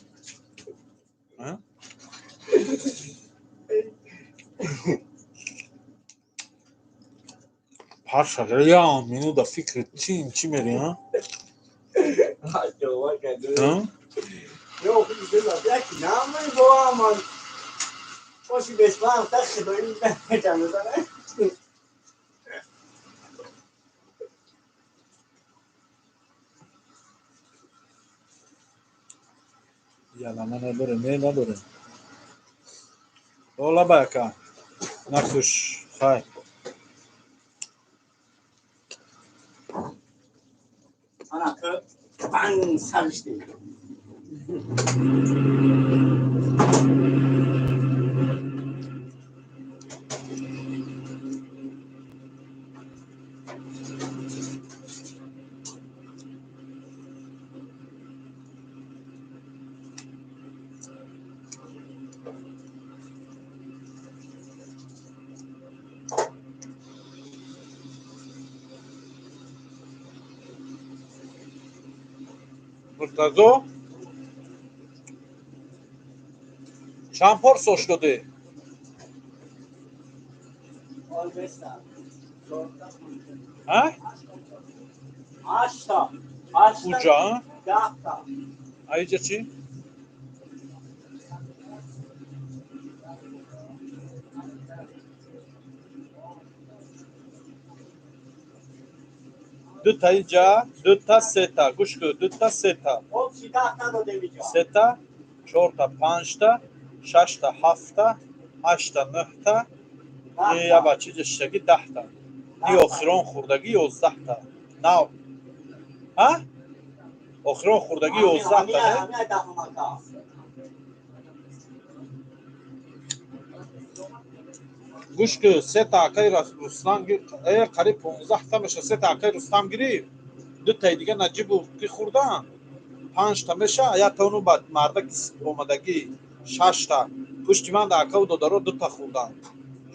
Ҳар шагира як минута фикри чим чӣ мери, ҳа? Ё яки намай бо аман. Оши бешмам та хидои намекунад. Ялама надорем, не надорем. Ола ба ака. Накуш, хай. Ана ту банг саришти. Муртазо чанд пор сош додӣ? Уҷа? Аиҷа чӣ? Дута инҷа, дута, сета. Гӯш кун, дута, сета. Сета, чорта, панҷта, шашта, ҳафта, ҳашта, нӯҳта, я бача иҷа шиштагӣ 10та. Ни охирон хӯрдагӣ 11та. Нав. Ҳа? Охирон хӯрдагӣ 11та, не? Гӯш кун, сета акаи Руслан қариб 15та меша, сета акаи Рустам гирифт. Дутаи дига Наҷибу ки хӯрдан, 5та меша, якта уну ба мардак омадагӣ, 6та. Пушти ман акаву додаро дута хӯрдан.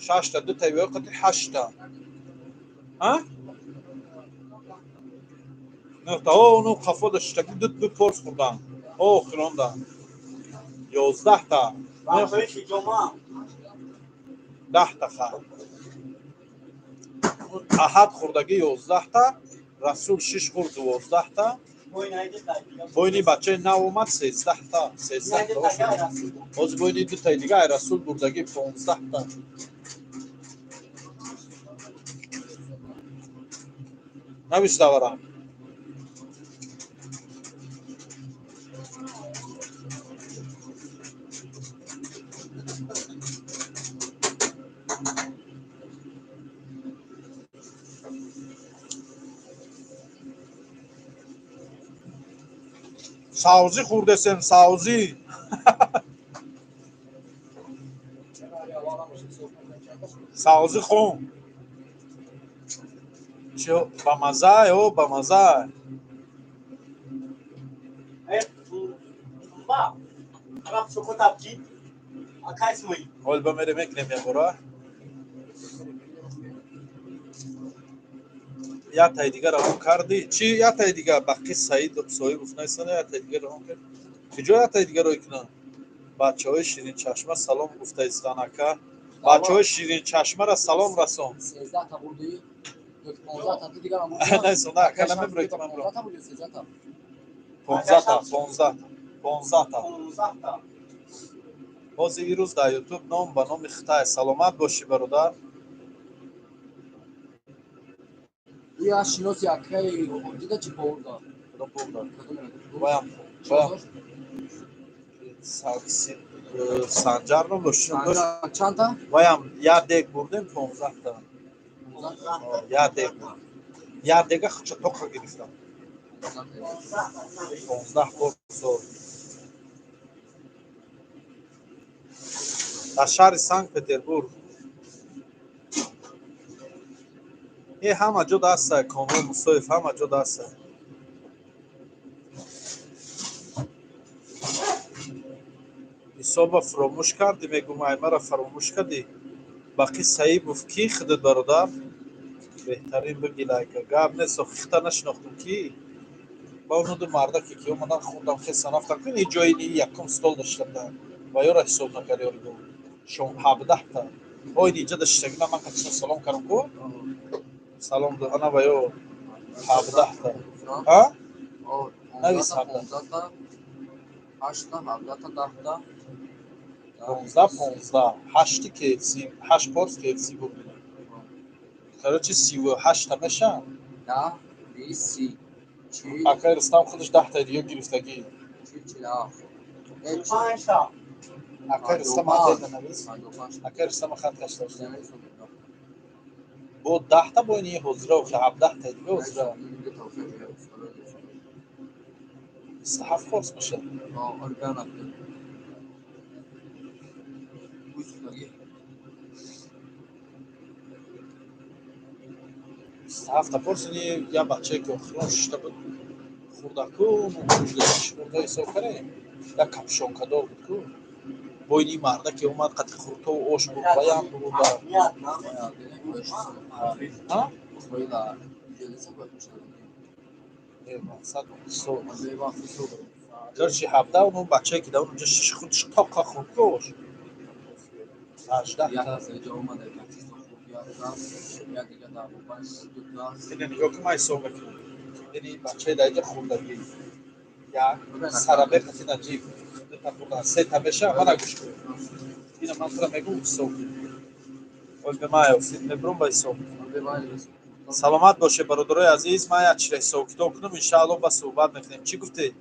6та, дутаи вё қати 8та. Ҳа? 9та. О, уну қафо даштагӣ ду порс хӯрдан. О, охиронда. 11та. 10та хай. Аҳад хӯрдагӣ 11та, Расул 6 хӯрд 12та. Бойни бачаи нав омад 13та, 13та. Ҳозир бойни дутаи дига ай Расул бурдагӣ 15та. Навис давара. Савзӣ хӯрдесем, савзӣ. Савзӣ хом. Чё, бамаза, ё бамаза. Ҳол ба мере мекунем якбора. Як тай дига равон кардӣ? Чӣ як тай дига? Бақи Саид Соҳибов наистана, як тай дига равон кард. Куҷо як тай дига рой кунам? Бачаҳои Ширинчашма салом гуфта истан ака. Бачаҳои Ширинчашмара салом расон. 13 та бурдӣ. 15 та дигар ҳам бурдӣ. Наистона ака намебурӣ ки ман бурам. 15 та бурдӣ, 13 та. 15 та, 15 та, 15 та. Бози ирӯз дар Ютуб ном ба номи Хитай. Саломат бошӣ, бародар. Я шиноси акаи дида чӣ повар дод. Кудом повар дод? Ваям, ваям. Санҷар ном дошт. Чанд та? Ваям як дег бурдем, 15 та. Як дег. Як дега хуча тоқа гирифтам. 15 порсо. Дар шаҳри Санкт-Петербург. Е ҳама ҷо даста, Комрон Мусоев ҳама ҷо даста. Ҳисоба фуромӯш кардӣ, мегум, ай мара фаромӯш кардӣ. Бақи Саибов кӣ худат, бародар? Беҳтарин биги лайка. Гап нест, хита нашинохтум кӣ. Ба ону ду мардаке ки омадан хӯрдам, хесан рафтам. Ки ин ҷои ин якум стол дошта будам. Ва ёра ҳисоб накард ёри гум. 17 та. Ой, инҷа даштагина ман қатишон салом кардам ку. Салом ду ана ва ё 17 та. А? Навис 17. 15 та. 8 та, 17 та, 10 та. 15, 15. 8 KFC, 8 порс KFC бурдем. Короче, 38 та мешавад. 10, 20, 30, 40, Акай Рустам худаш 10 таи дига гирифтагӣ. 47. 5 Акай Рустам адед навис. Акай Рустам хат кашта. Бо 10 та бо ини ҳозира, охи 17 таи дига ҳозира. 27 порс мешавад. 27 порс ини як бачае ки охирон шишта буд хурдаку хурда ҳисоб кардем, як капшонкадор буд ку. Бо ини мардаке омад қати хуртову ош буд, баям бурда. А? Мақсад ҳисоб. Короче, 17 он бачае ки дар онҷо шиш хурд тоқа хурд ку ош. 18 та. Ина нигоҳ кун, ман ҳисоб мекунам. Ини бачаи дар инҷа хурдагӣ. Як сарабе қати наҷиб. Дута хурда, се та мешавад, мана гӯш кун. Ина ман тура мегӯм ҳисоб кун. Оз бе ман офит мебурам ба ҳисоб. Саломат бошед, бародарои азиз. Ман як чиро ҳисоб китоб кунам, иншааллоҳ ба суҳбат мекунем. Чӣ гуфтед?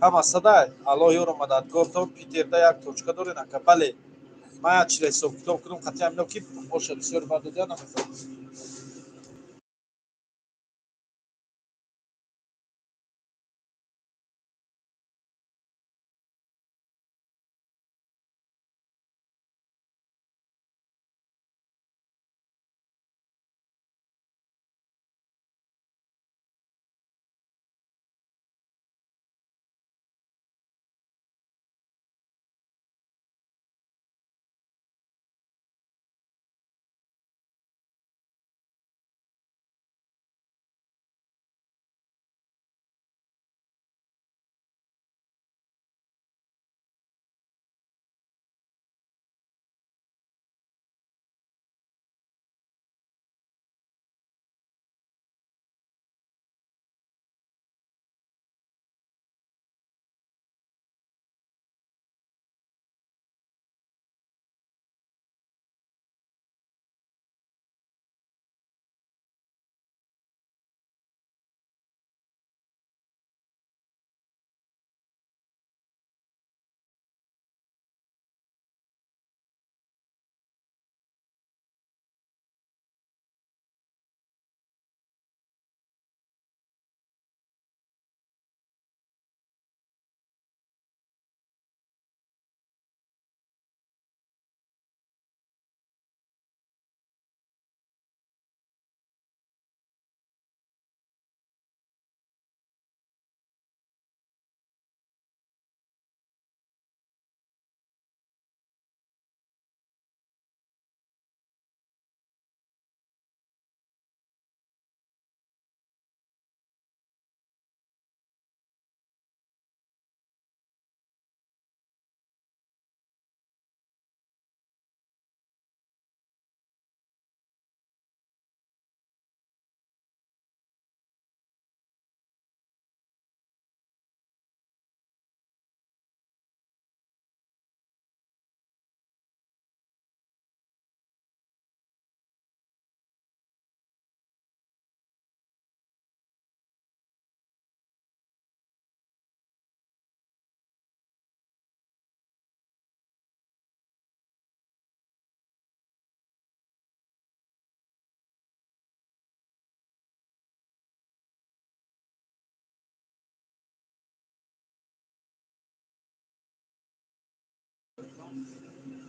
Ҳама садай? Аллоҳ ёру мададгортон. Питерда як точка дорен ака. Бале. Ман як чиро ҳисоб китоб кунам, қатъиян мино ки оша бисёр бад додия намехоҳам.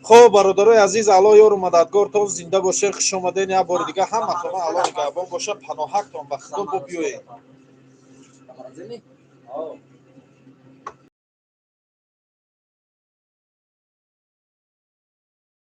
Хоб, бародарои азиз, Алло ёру мададгортон, зинда бошед, хуш омаден як бори дига ҳаматона. Алло нигаҳбон боша, паноҳактон ба Худо, бо биёед. Морозильник? О.